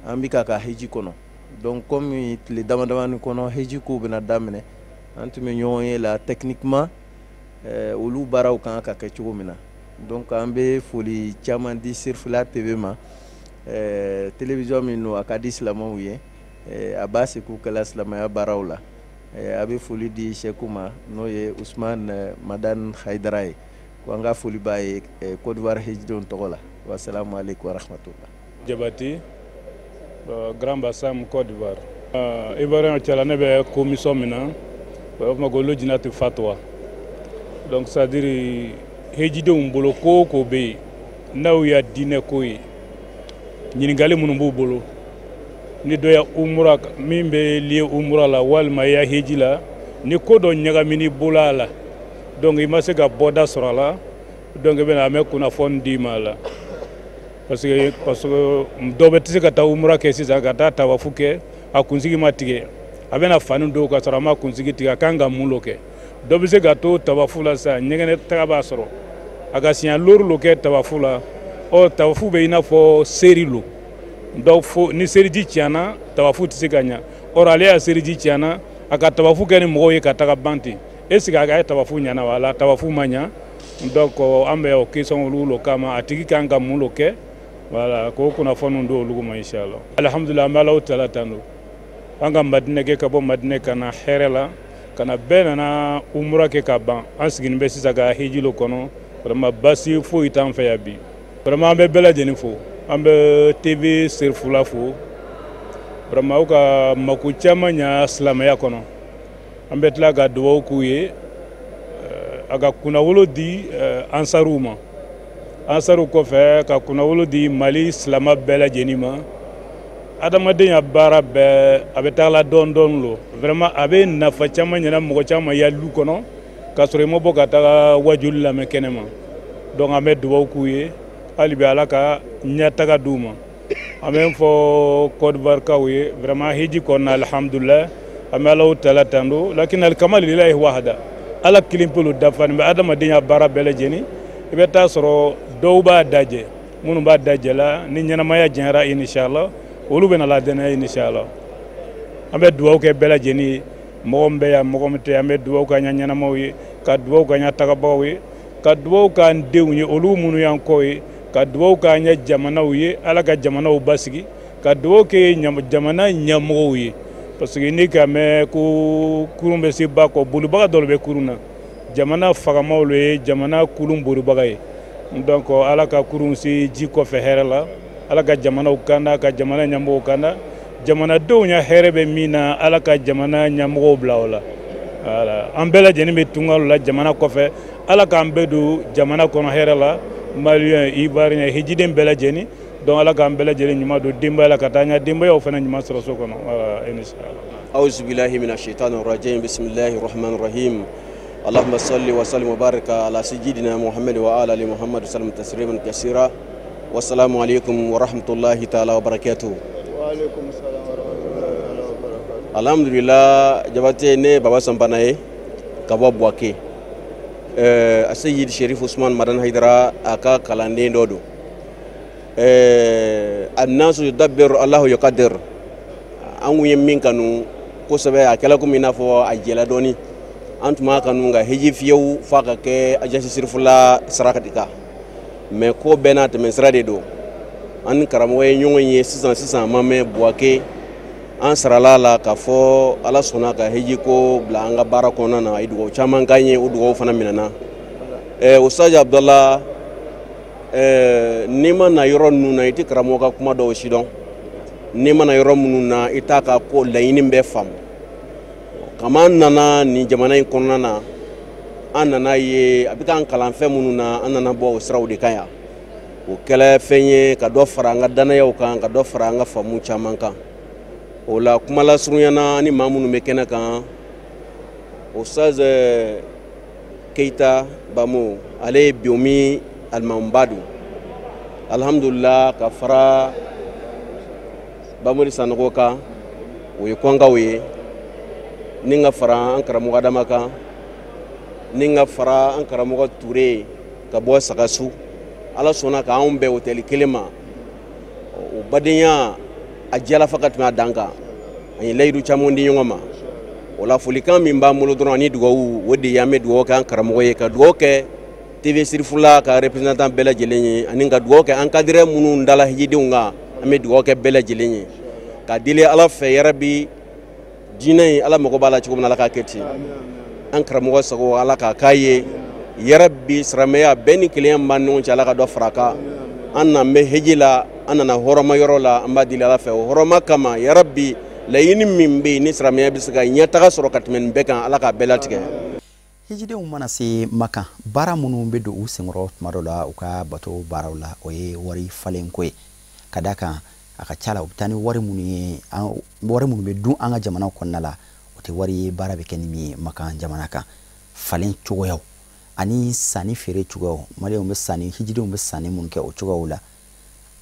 an bɛ ka heji kɔnɔ. Donc comme tile dama damani kɔnɔ heji kow bɛna daminɛ, an tun bɛ ɲɔgɔn ye la techniquement, olu baaraw kan ka kɛ cogo min na. Donc an bɛ foli caman di Sirifila TV ma, télévision min don, a ka di silamɛw ye, a b'a seko kɛla silamɛya baaraw la. A bɛ foli di Sɛku ma, n'o ye Usman Madani Hayidara ye, ko an ka foli b'a ye Côte d'Ivoire hejidenw tɔgɔ la. Wasalamu aleykum warahmatullah. Jabati, Grand Bassam, Côte d'Ivoire. Ivoirien cɛla, ne bɛ commission min na, u b'a fɔ ma ko Lojinatu Fatwa. Donc c'est à dire hejidenw bolo, ko o ko bɛ yen n'aw ya diinɛ ko ye, ɲininkali minnu b'u bolo, ni dɔ ya umura min bɛ lié umura la walima i ya heji la, ni ko dɔ ɲagamini bolo a la, donc i ma se ka bɔda sɔrɔ a la, donc i bɛna an bɛ kunnafoni d'i ma a la. Parce que dɔ bɛ tɛ se ka taa umura kɛ sisan, ka taa tawafu kɛ, a kunsigi ma tigɛ, a bɛna fani don ka sɔrɔ a ma kunsigi tigɛ, a kan ka mun lo kɛ? Dɔ bɛ se ka to tawafu la sisan, ɲɛgɛnɛ taga b'a sɔrɔ, a ka siɲɛ looru lo kɛ tawafu la. Ɔ, tawafu bɛ i n'a fɔ seri lo, donc fo ni seriji tiɲɛna, tawafu tɛ se ka ɲa. Or ale y'a seriji tiɲɛna, a ka tawafu kɛ ni mɔgɔw ye ka taga ban ten, est ce que a ka tawafu ɲɛna wala tawafu ma ɲa? Donc an bɛ o question olu lo kama, a tigi kan ka mun lo kɛ? Voilà, k'o kunnafoniw di olu ma inshallah. Alhamdulilah, an bɛ Alahu taala tanu, an ka Madinɛ kɛ, ka bɔ Madinɛ ka na hɛrɛ la, ka na bɛɛ nana umura kɛ ka ban. An sigilen bɛ sisan ka hiji lo kɔnɔ. Vraiment basi foyi t'an fɛ yan bi. Vraiment an bɛ bɛɛ lajɛlen fo, an bɛ TV Serifula fo. Vraiment aw ka mako caman ɲa silamɛya kɔnɔ. An bɛ tila ka dugawu k'u ye, a ka kunnawolo di ansaruw ma, ansaruw kɔfɛ ka kunnawolo di Mali silama bɛɛ lajɛlen ma. Adamadenya ya baara bɛɛ a bɛ taga la dɔɔni dɔɔni lo. Vraiment a bɛ nafa caman ɲɛna mɔgɔ caman ya lu kɔnɔ. K'a sɔrɔ i ma bɔ ka taga wajuli lamɛn kɛnɛ ma. Donc an bɛ dugawu k'u ye hali bi, Ala ka ɲɛtaga d'u ma. An bɛ fɔ Côte d'Ivoire kaw ye, vraiment hiji kɔnɔna, alhamdulilayi, an bɛ Alahu taala tando. Lakin alikamal lillahi wahda, Ala kelen pe lo dafani bɛ adamadenya baara bɛɛ lajɛlen. I bɛ taa sɔrɔ dɔw b'a dajɛ, minnu b'a dajɛ la, ni ɲɛnamaya janyara, inshallah olu bɛna ladɛnɛ, inshallah. An bɛ dugawu kɛ bɛɛ lajɛlen ye, mɔgɔ min bɛ yan, mɔgɔ min tɛ yan. An bɛ dugawu k'an ɲɛ ɲɛnamaw ye, ka dugawu k'an ɲɛ tagabagaw ye, ka dugawu k'an denw ye, olu minnu y'an kɔ ye, ka dugawu k'an ɲɛ jamanaw ye, Ala ka jamanaw basigi, ka dugawu kɛ jamana ɲɛmɔgɔw ye, parce que n'i ka mɛn ko kurun bɛ se ba kɔ, bolibaga dɔ bɛ kurun na, jamana fagamaw le ye jamana kurun bolibaga ye. Donc Ala ka kurun se ji kɔfɛ hɛrɛ la, Ala ka jamanaw kanda, ka jamana ɲɛmɔgɔw kanda, jamanadenw ya hɛrɛ bɛ min na, Ala ka jamana ɲɛmɔgɔw bila o la. Voilà, an bɛɛ lajɛlen bɛ tunga la jamana kɔfɛ, Ala k'an bɛɛ don jamana kɔnɔ hɛrɛ la, Malien, Ivoirien, hijiden bɛɛ lajɛlen. Donc Ala k'an bɛɛ lajɛlen ɲuman don denbaya la, ka taa ɲɛ denbayaw fana ɲuman sɔrɔ so kɔnɔ. Voilà, inshallah. أعوذ بالله من الشيطان الرجيم، بسم الله الرحمن الرحيم، اللهم صل وسلم وبارك على سيدنا محمد وعلى ال محمد وسلم تسليما كثيرا. والسلام عليكم ورحمة الله تعالى وبركاته. وعليكم السلام ورحمة الله تعالى وبركاته. Alhamdulillah, Jabate, ne Baba Sampana ye ka bɔ Buwake. Aseyid Sherif Usman Madan Haidara a ka kalanden dɔ don. Annasu yudabbiru Allahu yuqaddir. An kun ye min kanu kosɛbɛ, a kɛla komi i n'a fɔ a jɛla dɔɔni. An tun b'a kanu ka hiji fiyewu f'a ka kɛ agence Sirifula saraka de kan, mais ko bɛɛ n'a tɛmɛ sira de don. An ni karamɔgɔ ye ɲɔgɔn ye sisan sisan, a ma mɛn Buwake, an sarala la k'a fɔ Ala sɔnna ka hiji ko bila an ka baara kɔnɔna na. A ye dugawu caman k'an ye, o dugawu fana minɛna. Ustaz Abdallah, n'i ma na yɔrɔ ninnu na, i tɛ karamɔgɔ ka kuma dɔw si dɔn. N'i ma na yɔrɔ minnu na, i t'a ka ko laɲini bɛɛ faamu. Kama an nana nin jamana in kɔnɔna na, an nana ye a bɛ k'an kalan fɛn minnu na, an nana bɔ o siraw de kan yan. O kɛla fɛn ye ka dɔ fara an ka danayaw kan, ka dɔ fara an ka faamu caman kan. O la, kuma lasurunya na, ni maa minnu bɛ kɛnɛ kan, Ustaz Keita Bamo, ale ye Biomi alimamuba don, alhamdulillah, ka fara Bamori Sanogo kan, o ye kɔnkaw ye, ni ka fara an karamɔgɔ Adama kan, ni ka fara an karamɔgɔ Ture ka bɔ Sagasu. Ala sɔnna k'anw bɛn hôtel kelen ma. O badenya a diyala fa ka tɛmɛ a dan kan. An ye layidu caman di ɲɔgɔn ma. O la, folikan min b'an bolo dɔrɔn ani dugawu, o de ye an bɛ dugawu kɛ an karamɔgɔ ye, ka dugawu kɛ TV Sirifula ka représentant bɛɛ lajɛlen ye, ani ka dugawu kɛ encadreur minnu dala hijidenw kan. An bɛ dugawu kɛ bɛɛ lajɛlen ye ka deli Ala fɛ, yarabi, diinɛ in, Ala mago b'a la cogo min na, Ala k'a kɛ ten. An karamɔgɔ sago, Ala k'a k'a ye, yarabi. Silamɛya bɛɛ ni kelenya min b'an ni ɲɔgɔn cɛ, Ala ka dɔ fara a kan. An nan bɛ hiji la, an nana hɔrɔma yɔrɔ la, an b'a deli Ala fɛ, o hɔrɔma kama, yarabi, laɲini min bɛ yen ni silamɛya bɛ se ka ɲɛtaga sɔrɔ ka tɛmɛ nin bɛɛ kan, Ala k'a bɛɛ latigɛ. Hijidenw mana se Makan, baara minnu bɛ don u senkɔrɔ tuma dɔ la u ka bato baaraw la, o ye wari falenko ye, ka da kan a ka ca la u bɛ taa ni wari minnu ye, wari minnu bɛ dun an ka jamana kɔnɔna la, o tɛ wari ye baara bɛ kɛ ni min ye Makan jamana kan. Falen cogoyaw ani sanni feere cogoyaw, Maliyɛnw bɛ sanni, hijidenw bɛ sanni minnu kɛ o cogoyaw la,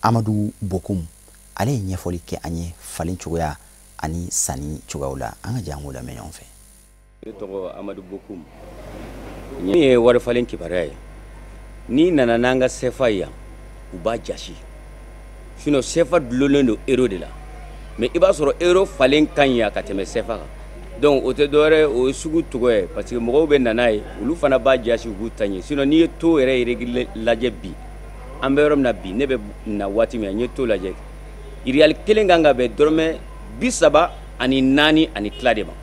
Amadu Bokum, ale ye ɲɛfɔli kɛ an ye falen cogoya ani sanni cogoyaw la. An ka jɛ an k'o lamɛn ɲɔgɔn fɛ. Ne tɔgɔ Amadu Bokum. Min ye wari falen kibaruya ye, n'i nana n'an ka sefa ye yan, u b'a jasi, sinon sefa dulonnen don euro de la, mais i b'a sɔrɔ euro falen ka ɲi yan ka tɛmɛ sefa kan. Donc o tɛ dɔwɛrɛ ye, o ye sugu tɔgɔ ye, parce que mɔgɔw bɛ na n'a ye, olu fana b'a jasi, u b'u ta ɲɛ. Sinon n'i ye taux yɛrɛ règle lajɛ bi, an bɛ yɔrɔ min na bi, ne bɛ na waati min na, n ye taux lajɛ, riyali kelen kan ka bɛn dɔrɔmɛ 34.5 de ma,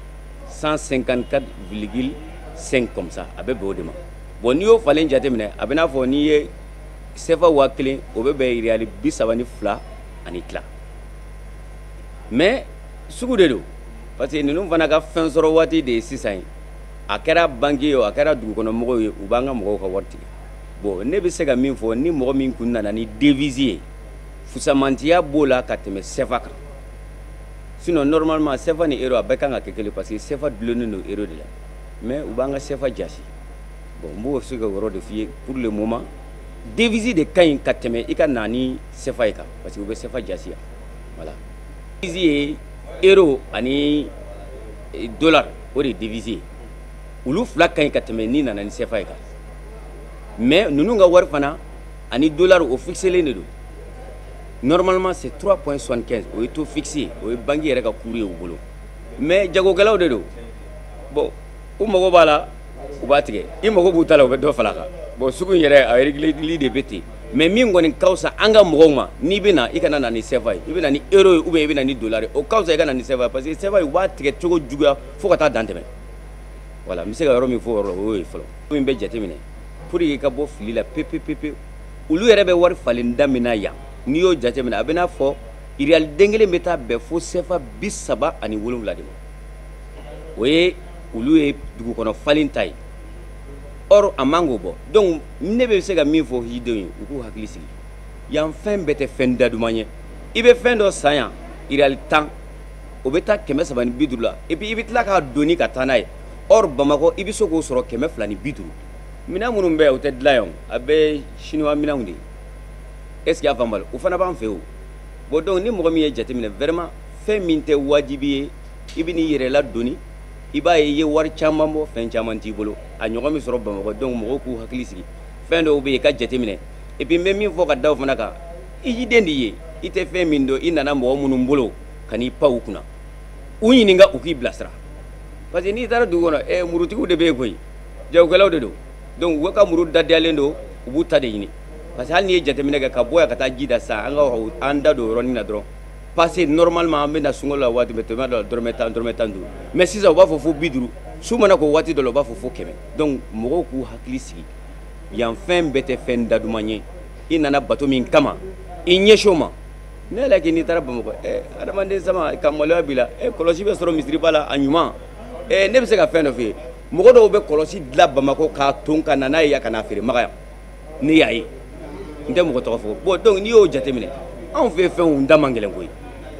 154,5 comme ça, a bɛ bɛn o de ma. Bon, n'i y'o falen jateminɛ, a bɛ n'a fɔ n'i ye sefa 1000, o bɛ bɛn riyali 32.5. Mais sugu de don, parce que ninnu fana ka fɛn sɔrɔ waati de ye sisan ye. A kɛra banque ye o, a kɛra dugukɔnɔmɔgɔw ye, u b'an ka mɔgɔw ka wari tigɛ. Bon, ne bɛ se ka min fɔ, ni mɔgɔ min kun nana ni devise ye, fusamantiya b'o la ka tɛmɛ sefa kan. Sinon normalement sefa ni euro a bɛɛ kan ka kɛ kelen, parce que sefa dulonnen don euro de la, mais u b'an ka sefa jasi. Bon, n b'o se ka yɔrɔ de f'i ye. Pour le moment, devise de ka ɲi ka tɛmɛ i ka na ni CFA ye kan, parce que u bɛ CFA jasi yan. Voilà, devise ye euro ani dollar, o de ye devise ye. Olu fila ka ɲi ka tɛmɛ n'i nana ni CFA ye kan. Mais ninnu ka wari fana ani dollar, o fixelen de don. Normalement, c'est 3.75, o ye taux fixe ye, o ye banque yɛrɛ ka cours ye u bolo. Mais jagokɛlaw de don. Bon, u mago b'a la, u b'a tigɛ. I mago b'u ta la, u bɛ dɔ fara a kan. Bon, sugu in yɛrɛ, a régler de bɛ ten. Mais min kɔni ka fisa an ka mɔgɔw ma, n'i bɛ na, i kana na ni CFA ye, i bɛ na ni euro ye ou bien i bɛ na ni dollar ye, o ka fisa i ka na ni CFA ye, parce que CFA ye, u b'a tigɛ cogo juguya fo ka taa dan tɛmɛ. Voilà, n bɛ se ka yɔrɔ min fɔ o yɔrɔ la, o y'o ye fɔlɔ. Min bɛ jateminɛ pour que i ka bɔ fili la pewu pewu pewu, olu yɛrɛ bɛ wari falen da min na yan, n'i y'o jateminɛ, a bɛ n'a fɔ iriyali den kelen bɛ taa bɛn fo CFA 37 de ma. O ye olu ye dugu kɔnɔ falen ta ye. Or a man k'o bɔ. Donc ne bɛ se ka min fɔ hijidenw ye, u k'u hakili sigi. Yan fɛn bɛɛ tɛ fɛn da duman ye. I bɛ fɛn dɔ san yan iriyali 10, o bɛ taa 350 la, et puis i bɛ tila k'a doni ka taa n'a ye. Or Bamakɔ, i bɛ se k'o sɔrɔ 250. Minɛn minnu bɛ yan, o tɛ dilan yan, a bɛɛ chinois minɛnw de ye. Est ce que y'a faamu? O fana b'an fɛ o. Bon, donc ni mɔgɔ min ye jateminɛ, vraiment, fɛn min tɛ wajibi ye, i bɛ n'i yɛrɛ ladoni, i b'a ye i ye wari caman bɔ, fɛn caman t'i bolo. A ɲɔgɔn bɛ sɔrɔ Bamakɔ. Donc mɔgɔw k'u hakili sigi, fɛn dɔw bɛ yen i ka jateminɛ. Et puis n bɛ min fɔ ka da o fana kan, i jiden de ye, i tɛ fɛn min dɔn, i nana mɔgɔ minnu bolo, ka n'i pan u kunna, u ɲininka, u k'i bilasira. Parce que n'i taara dugu kɔnɔ, murutigiw de bɛ yen koyi, jagokɛlaw de don. Donc u ka muru dadiyalen don, u b'u ta de ɲini. Parce que hali n'i ye jateminɛ kɛ, ka bɔ yan ka taa ji da sisan, an ka an da don o yɔrɔnin na dɔrɔn. Parce que normalement, an bɛ na sunkalo la waati bɛɛ, tɛmɛ dɔ la, dɔrɔmɛ 10, dɔrɔmɛ 15. Mais sisan u b'a fɔ fo 50. Su mana ko waati dɔ la, u b'a fɔ fo 100. Donc mɔgɔw k'u hakili sigi, yan fɛn bɛɛ tɛ fɛn da duman ye. I nana bato min kama, i ɲɛsin o ma. Ne yɛrɛ k'i n'i taara Bamakɔ, adamaden sama ka maloya b'i la. Kɔlɔsi bɛ sɔrɔ misiriba la, a ɲuman. Ne bɛ se ka fɛn dɔ f'i ye. Mɔgɔ dɔw bɛ kɔlɔsi dilan Bamakɔ k'a ton ka na n'a ye yan, ka n'a feere Maga yan. Ne y'a ye, n tɛ mɔgɔ tɔgɔ fɔ. Bon, donc n'i y'o jateminɛ, anw fɛ, fɛnw da man gɛlɛn koyi.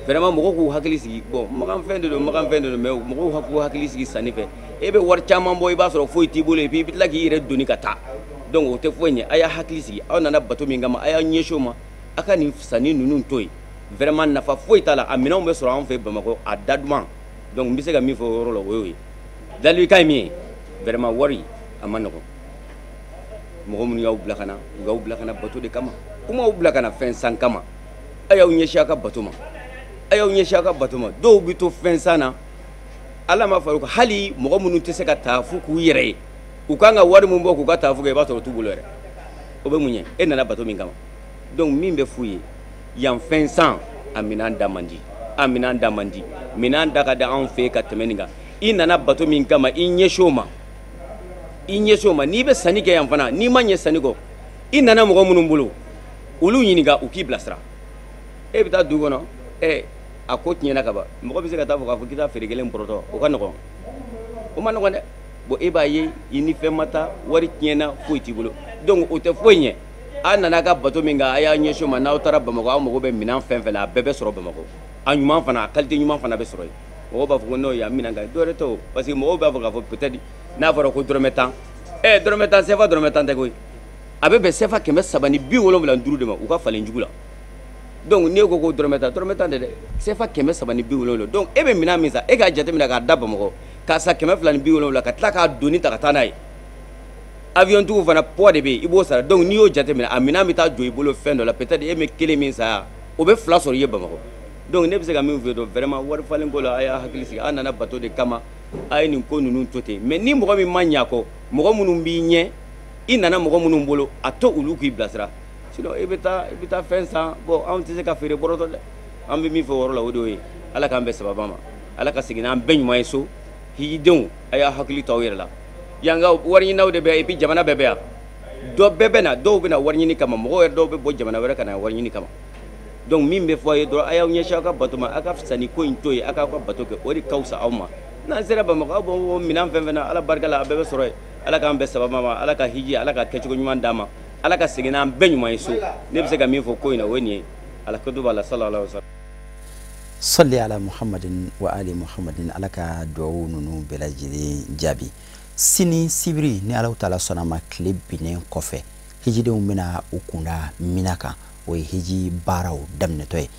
Vraiment, mɔgɔw k'u hakili sigi. Bon, magan fɛn de don, magan fɛn de don, mais mɔgɔw k'u hakili sigi sanni fɛ. E bɛ wari caman bɔ, i b'a sɔrɔ foyi t'i bolo, et puis i bɛ tila k'i yɛrɛ doni ka taa. Donc o tɛ foyi ɲɛ. A y'a hakili sigi, aw nana bato min kama, a y'a ɲɛsin o ma. A ka nin sanni ninnu to yen, vraiment, nafa foyi t'a la. A minɛnw bɛ sɔrɔ anw fɛ Bamakɔ, a da duman. Donc n bɛ se ka min fɔ o yɔrɔ la, o y'o ye. Ladilikan ye min ye, vraiment, wari a ma nɔgɔn. Mɔgɔ minnu y'aw bila ka na, u y'aw bila ka na bato de kama, u m'aw bila ka na fɛn san kama. A y'aw ɲɛsin aw ka bato ma, a y'aw ɲɛsin aw ka bato ma. Dɔw bɛ to fɛn san na, ala ma far'u kan. Hali mɔgɔ minnu tɛ se ka taafu k'u yɛrɛ ye, u kan ka wari min bɔ k'u ka taafu kɛ, i b'a sɔrɔ u t'u bolo yɛrɛ. O bɛ mun ɲɛ? E nana bato min kama. Donc min bɛ f'u ye, yan fɛn san, a minɛn da man di, a minɛn da man di. Minɛn da ka di anw fɛ yen ka tɛmɛ nin kan. I nana bato min kama, i ɲɛsin o ma, i ɲɛsin o ma. N'i bɛ sanni kɛ yan fana, n'i ma ɲɛ sanni kɔ, i nana mɔgɔ minnu bolo, olu ɲininka, u k'i bilasira. E bɛ taa dugu kɔnɔ, a ko tiɲɛna ka ban. Mɔgɔ bɛ se ka taa fɔ k'a fɔ k'i taa feere kelen bɔrɔtɔ, o ka nɔgɔn? O ma nɔgɔn dɛ. Bon, e b'a ye, i ni fɛn ma taa, wari tiɲɛna, foyi t'i bolo. Donc o tɛ foyi ɲɛ. A nana ka bato min kan, a y'a ɲɛsin o ma. N'aw taara Bamakɔ, aw mago bɛ minɛn fɛn fɛn la, a bɛɛ bɛ sɔrɔ Bamakɔ. A ɲuman fana, a qualité ɲuman fana bɛ sɔrɔ yen. Mɔgɔw b'a fɔ ko non, yan minɛn ka ɲi, dɔwɛrɛ tɛ o, parce que mɔgɔw b'a fɔ k'a fɔ peut-être n'a fɔra ko dɔrɔmɛ 10, dɔrɔmɛ 10, CFA dɔrɔmɛ 10 tɛ koyi. A bɛ bɛn CFA 375 de ma u ka falen jugu la. Donc n'e ko ko dɔrɔmɛ 10, dɔrɔmɛ 10 tɛ dɛ, CFA 370. Donc e bɛ minɛn min san, e k'a jateminɛ k'a da Bamakɔ k'a san 270, ka tila k'a doni ta ka taa n'a ye. Avion tigiw fana, poids de bɛ yen, i b'o sara. Donc n'i y'o jateminɛ, a minɛn bɛ taa jɔ i bolo fɛn dɔ la. Peut-être e bɛ kelen min san yan, o bɛ fila sɔrɔ i ye Bamakɔ. Donc ne bɛ se ka min f'i ye dɔrɔn, vraiment, wari falen ko la, a y'a hakili sigi. A nana bato de kama, a ye nin ko ninnu to ten. Mais ni mɔgɔ min ma ɲɛ a kɔ, mɔgɔ minnu b'i ɲɛ, i nana mɔgɔ minnu bolo, a to olu k'i bilasira. Sinon i bɛ taa fɛn san. Bon, anw tɛ se ka feere bɔrɔtɔ dɛ. An bɛ min fɔ o yɔrɔ la, o de y'o ye. Ala k'an bɛn sababa ma, Ala ka segin n'an bɛɛ ɲuman ye so. Hijidenw, a y'a hakili to aw yɛrɛ la. Yan ka wari ɲininaw de bɛ yan, et puis jamana bɛɛ bɛ yan, dɔ bɛɛ bɛ na. Dɔw bɛ na wari ɲini kama, mɔgɔw yɛrɛ dɔw bɛ bɔ jamana wɛrɛ ka na wari ɲini kama. Donc min bɛ fɔ a ye dɔrɔn, a y'aw ɲɛsin aw ka bato ma, a ka sanni ko in to yen, a k'aw ka bato kɛ, o de ka fisa aw ma. N'an sera Bamakɔ, aw b'o minɛn fɛn fɛn na, Ala barika la, a bɛɛ bɛ sɔrɔ yen. Ala k'an bɛn sababa ma, Ala ka hiji, Ala ka kɛcogo ɲuman d'an ma, Ala ka segin n'an bɛɛ ɲuman ye so. Ne bɛ se ka min fɔ ko in na, o ye nin ye. Ala ko b'a la, sallallahu alaihi wa sallam. Salli ala Muhammadin wa ali Muhammadin. Ala ka duwawu ninnu bɛɛ lajɛlen jaabi. Sini sibiri, ni Alahu Taala sɔnna ma, tile binnen kɔfɛ, hijidenw bɛna u kunda Mina kan. O ye hiji baaraw daminɛtɔ ye.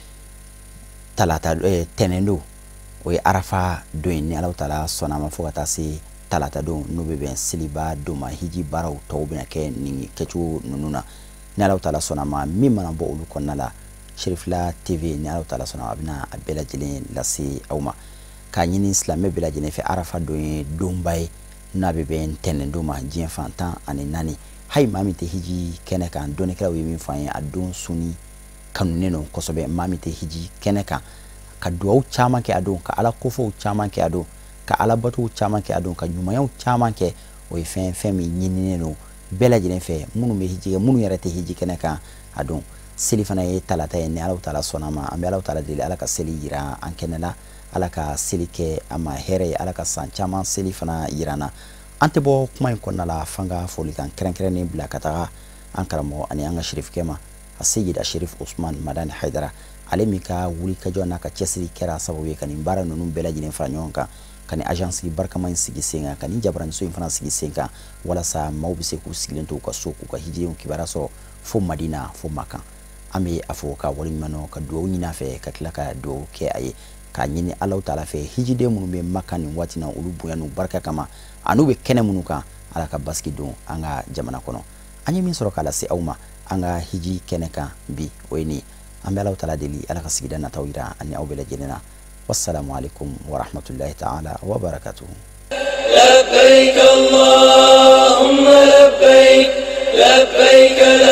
Talata, tɛnɛn don, o ye Arafa don ye. Ni Alahu Taala sɔnna ma, fo ka taa se talata don, n'o bɛ bɛn seliba don ma, hiji baaraw tɔw bɛna kɛ nin kɛcogo ninnu na. Ni Alahu Taala sɔnna ma, min mana bɔ olu kɔnɔna la, Cherifla TV, ni Alahu Taala sɔnna ma, a bɛna a bɛɛ lajɛlen lase aw ma. K'a ɲini silamɛ bɛɛ lajɛlen fɛ, Arafa don ye donba ye n'a bɛ bɛn ntɛnɛn don ma diɲɛ fan 14. Hali maa min tɛ hiji kɛnɛ kan, dɔnnikɛlaw ye min fɔ an ye, a don sunni kanunen don kosɛbɛ. Maa min tɛ hiji kɛnɛ kan, ka duwawu caman kɛ a don, ka Ala kofɔw caman kɛ a don, ka Ala batow caman kɛ a don, ka ɲumanyaw caman kɛ, o ye fɛn min ɲininen don bɛɛ lajɛlen fɛ, minnu bɛ hiji kɛ, minnu yɛrɛ tɛ hiji kɛnɛ kan a don. Seli fana ye talata ye, ni Alahu Taala sɔnna ma. An bɛ Alahu Taala deli, Ala ka seli yira an kɛnɛ la, Ala ka seli kɛ an ma hɛrɛ ye, Ala ka san caman seli fana yira an na. An tɛ bɔ kuma in kɔnɔna la f'an ka folikan kɛrɛnkɛrɛnnen bila ka taga an karamɔgɔ ani an ka sherifkɛ ma, a Seyida Sherif Usman Madani Hayidara, ale min ka wulikajɔ n'a ka cɛsiri kɛra sababu ye ka nin baara ninnu bɛɛ lajɛlen fara ɲɔgɔn kan, ka nin agence barikama in sigi sen kan, ka nin jabaraniso in fana sigi sen kan, walasa maaw bɛ se k'u sigilen to u ka so k'u ka hijidenw kibaruya sɔrɔ fo Madina, fo Makan. An bɛ a fɔ ka waleɲuman dɔn, ka dugawu ɲini a fɛ, ka tila ka dugawu kɛ a ye, k'a ɲini Alahu Taala fɛ, hijiden minnu bɛ Makan nin waati na, olu bonya n'u barika kama, an'u bɛ kɛnɛ minnu kan, Ala ka basigi don an ka jamana kɔnɔ. An ye min sɔrɔ k'a lase aw ma an ka hiji kɛnɛ kan bi, o ye nin ye. An bɛ Alahu Taala deli, Ala ka sigida nataw yira ani aw bɛɛ lajɛlen na. Wassalamu alaikum wa rahmatullahi ta'ala wa barakatuhu. لبيك اللهم لبيك، لبيك.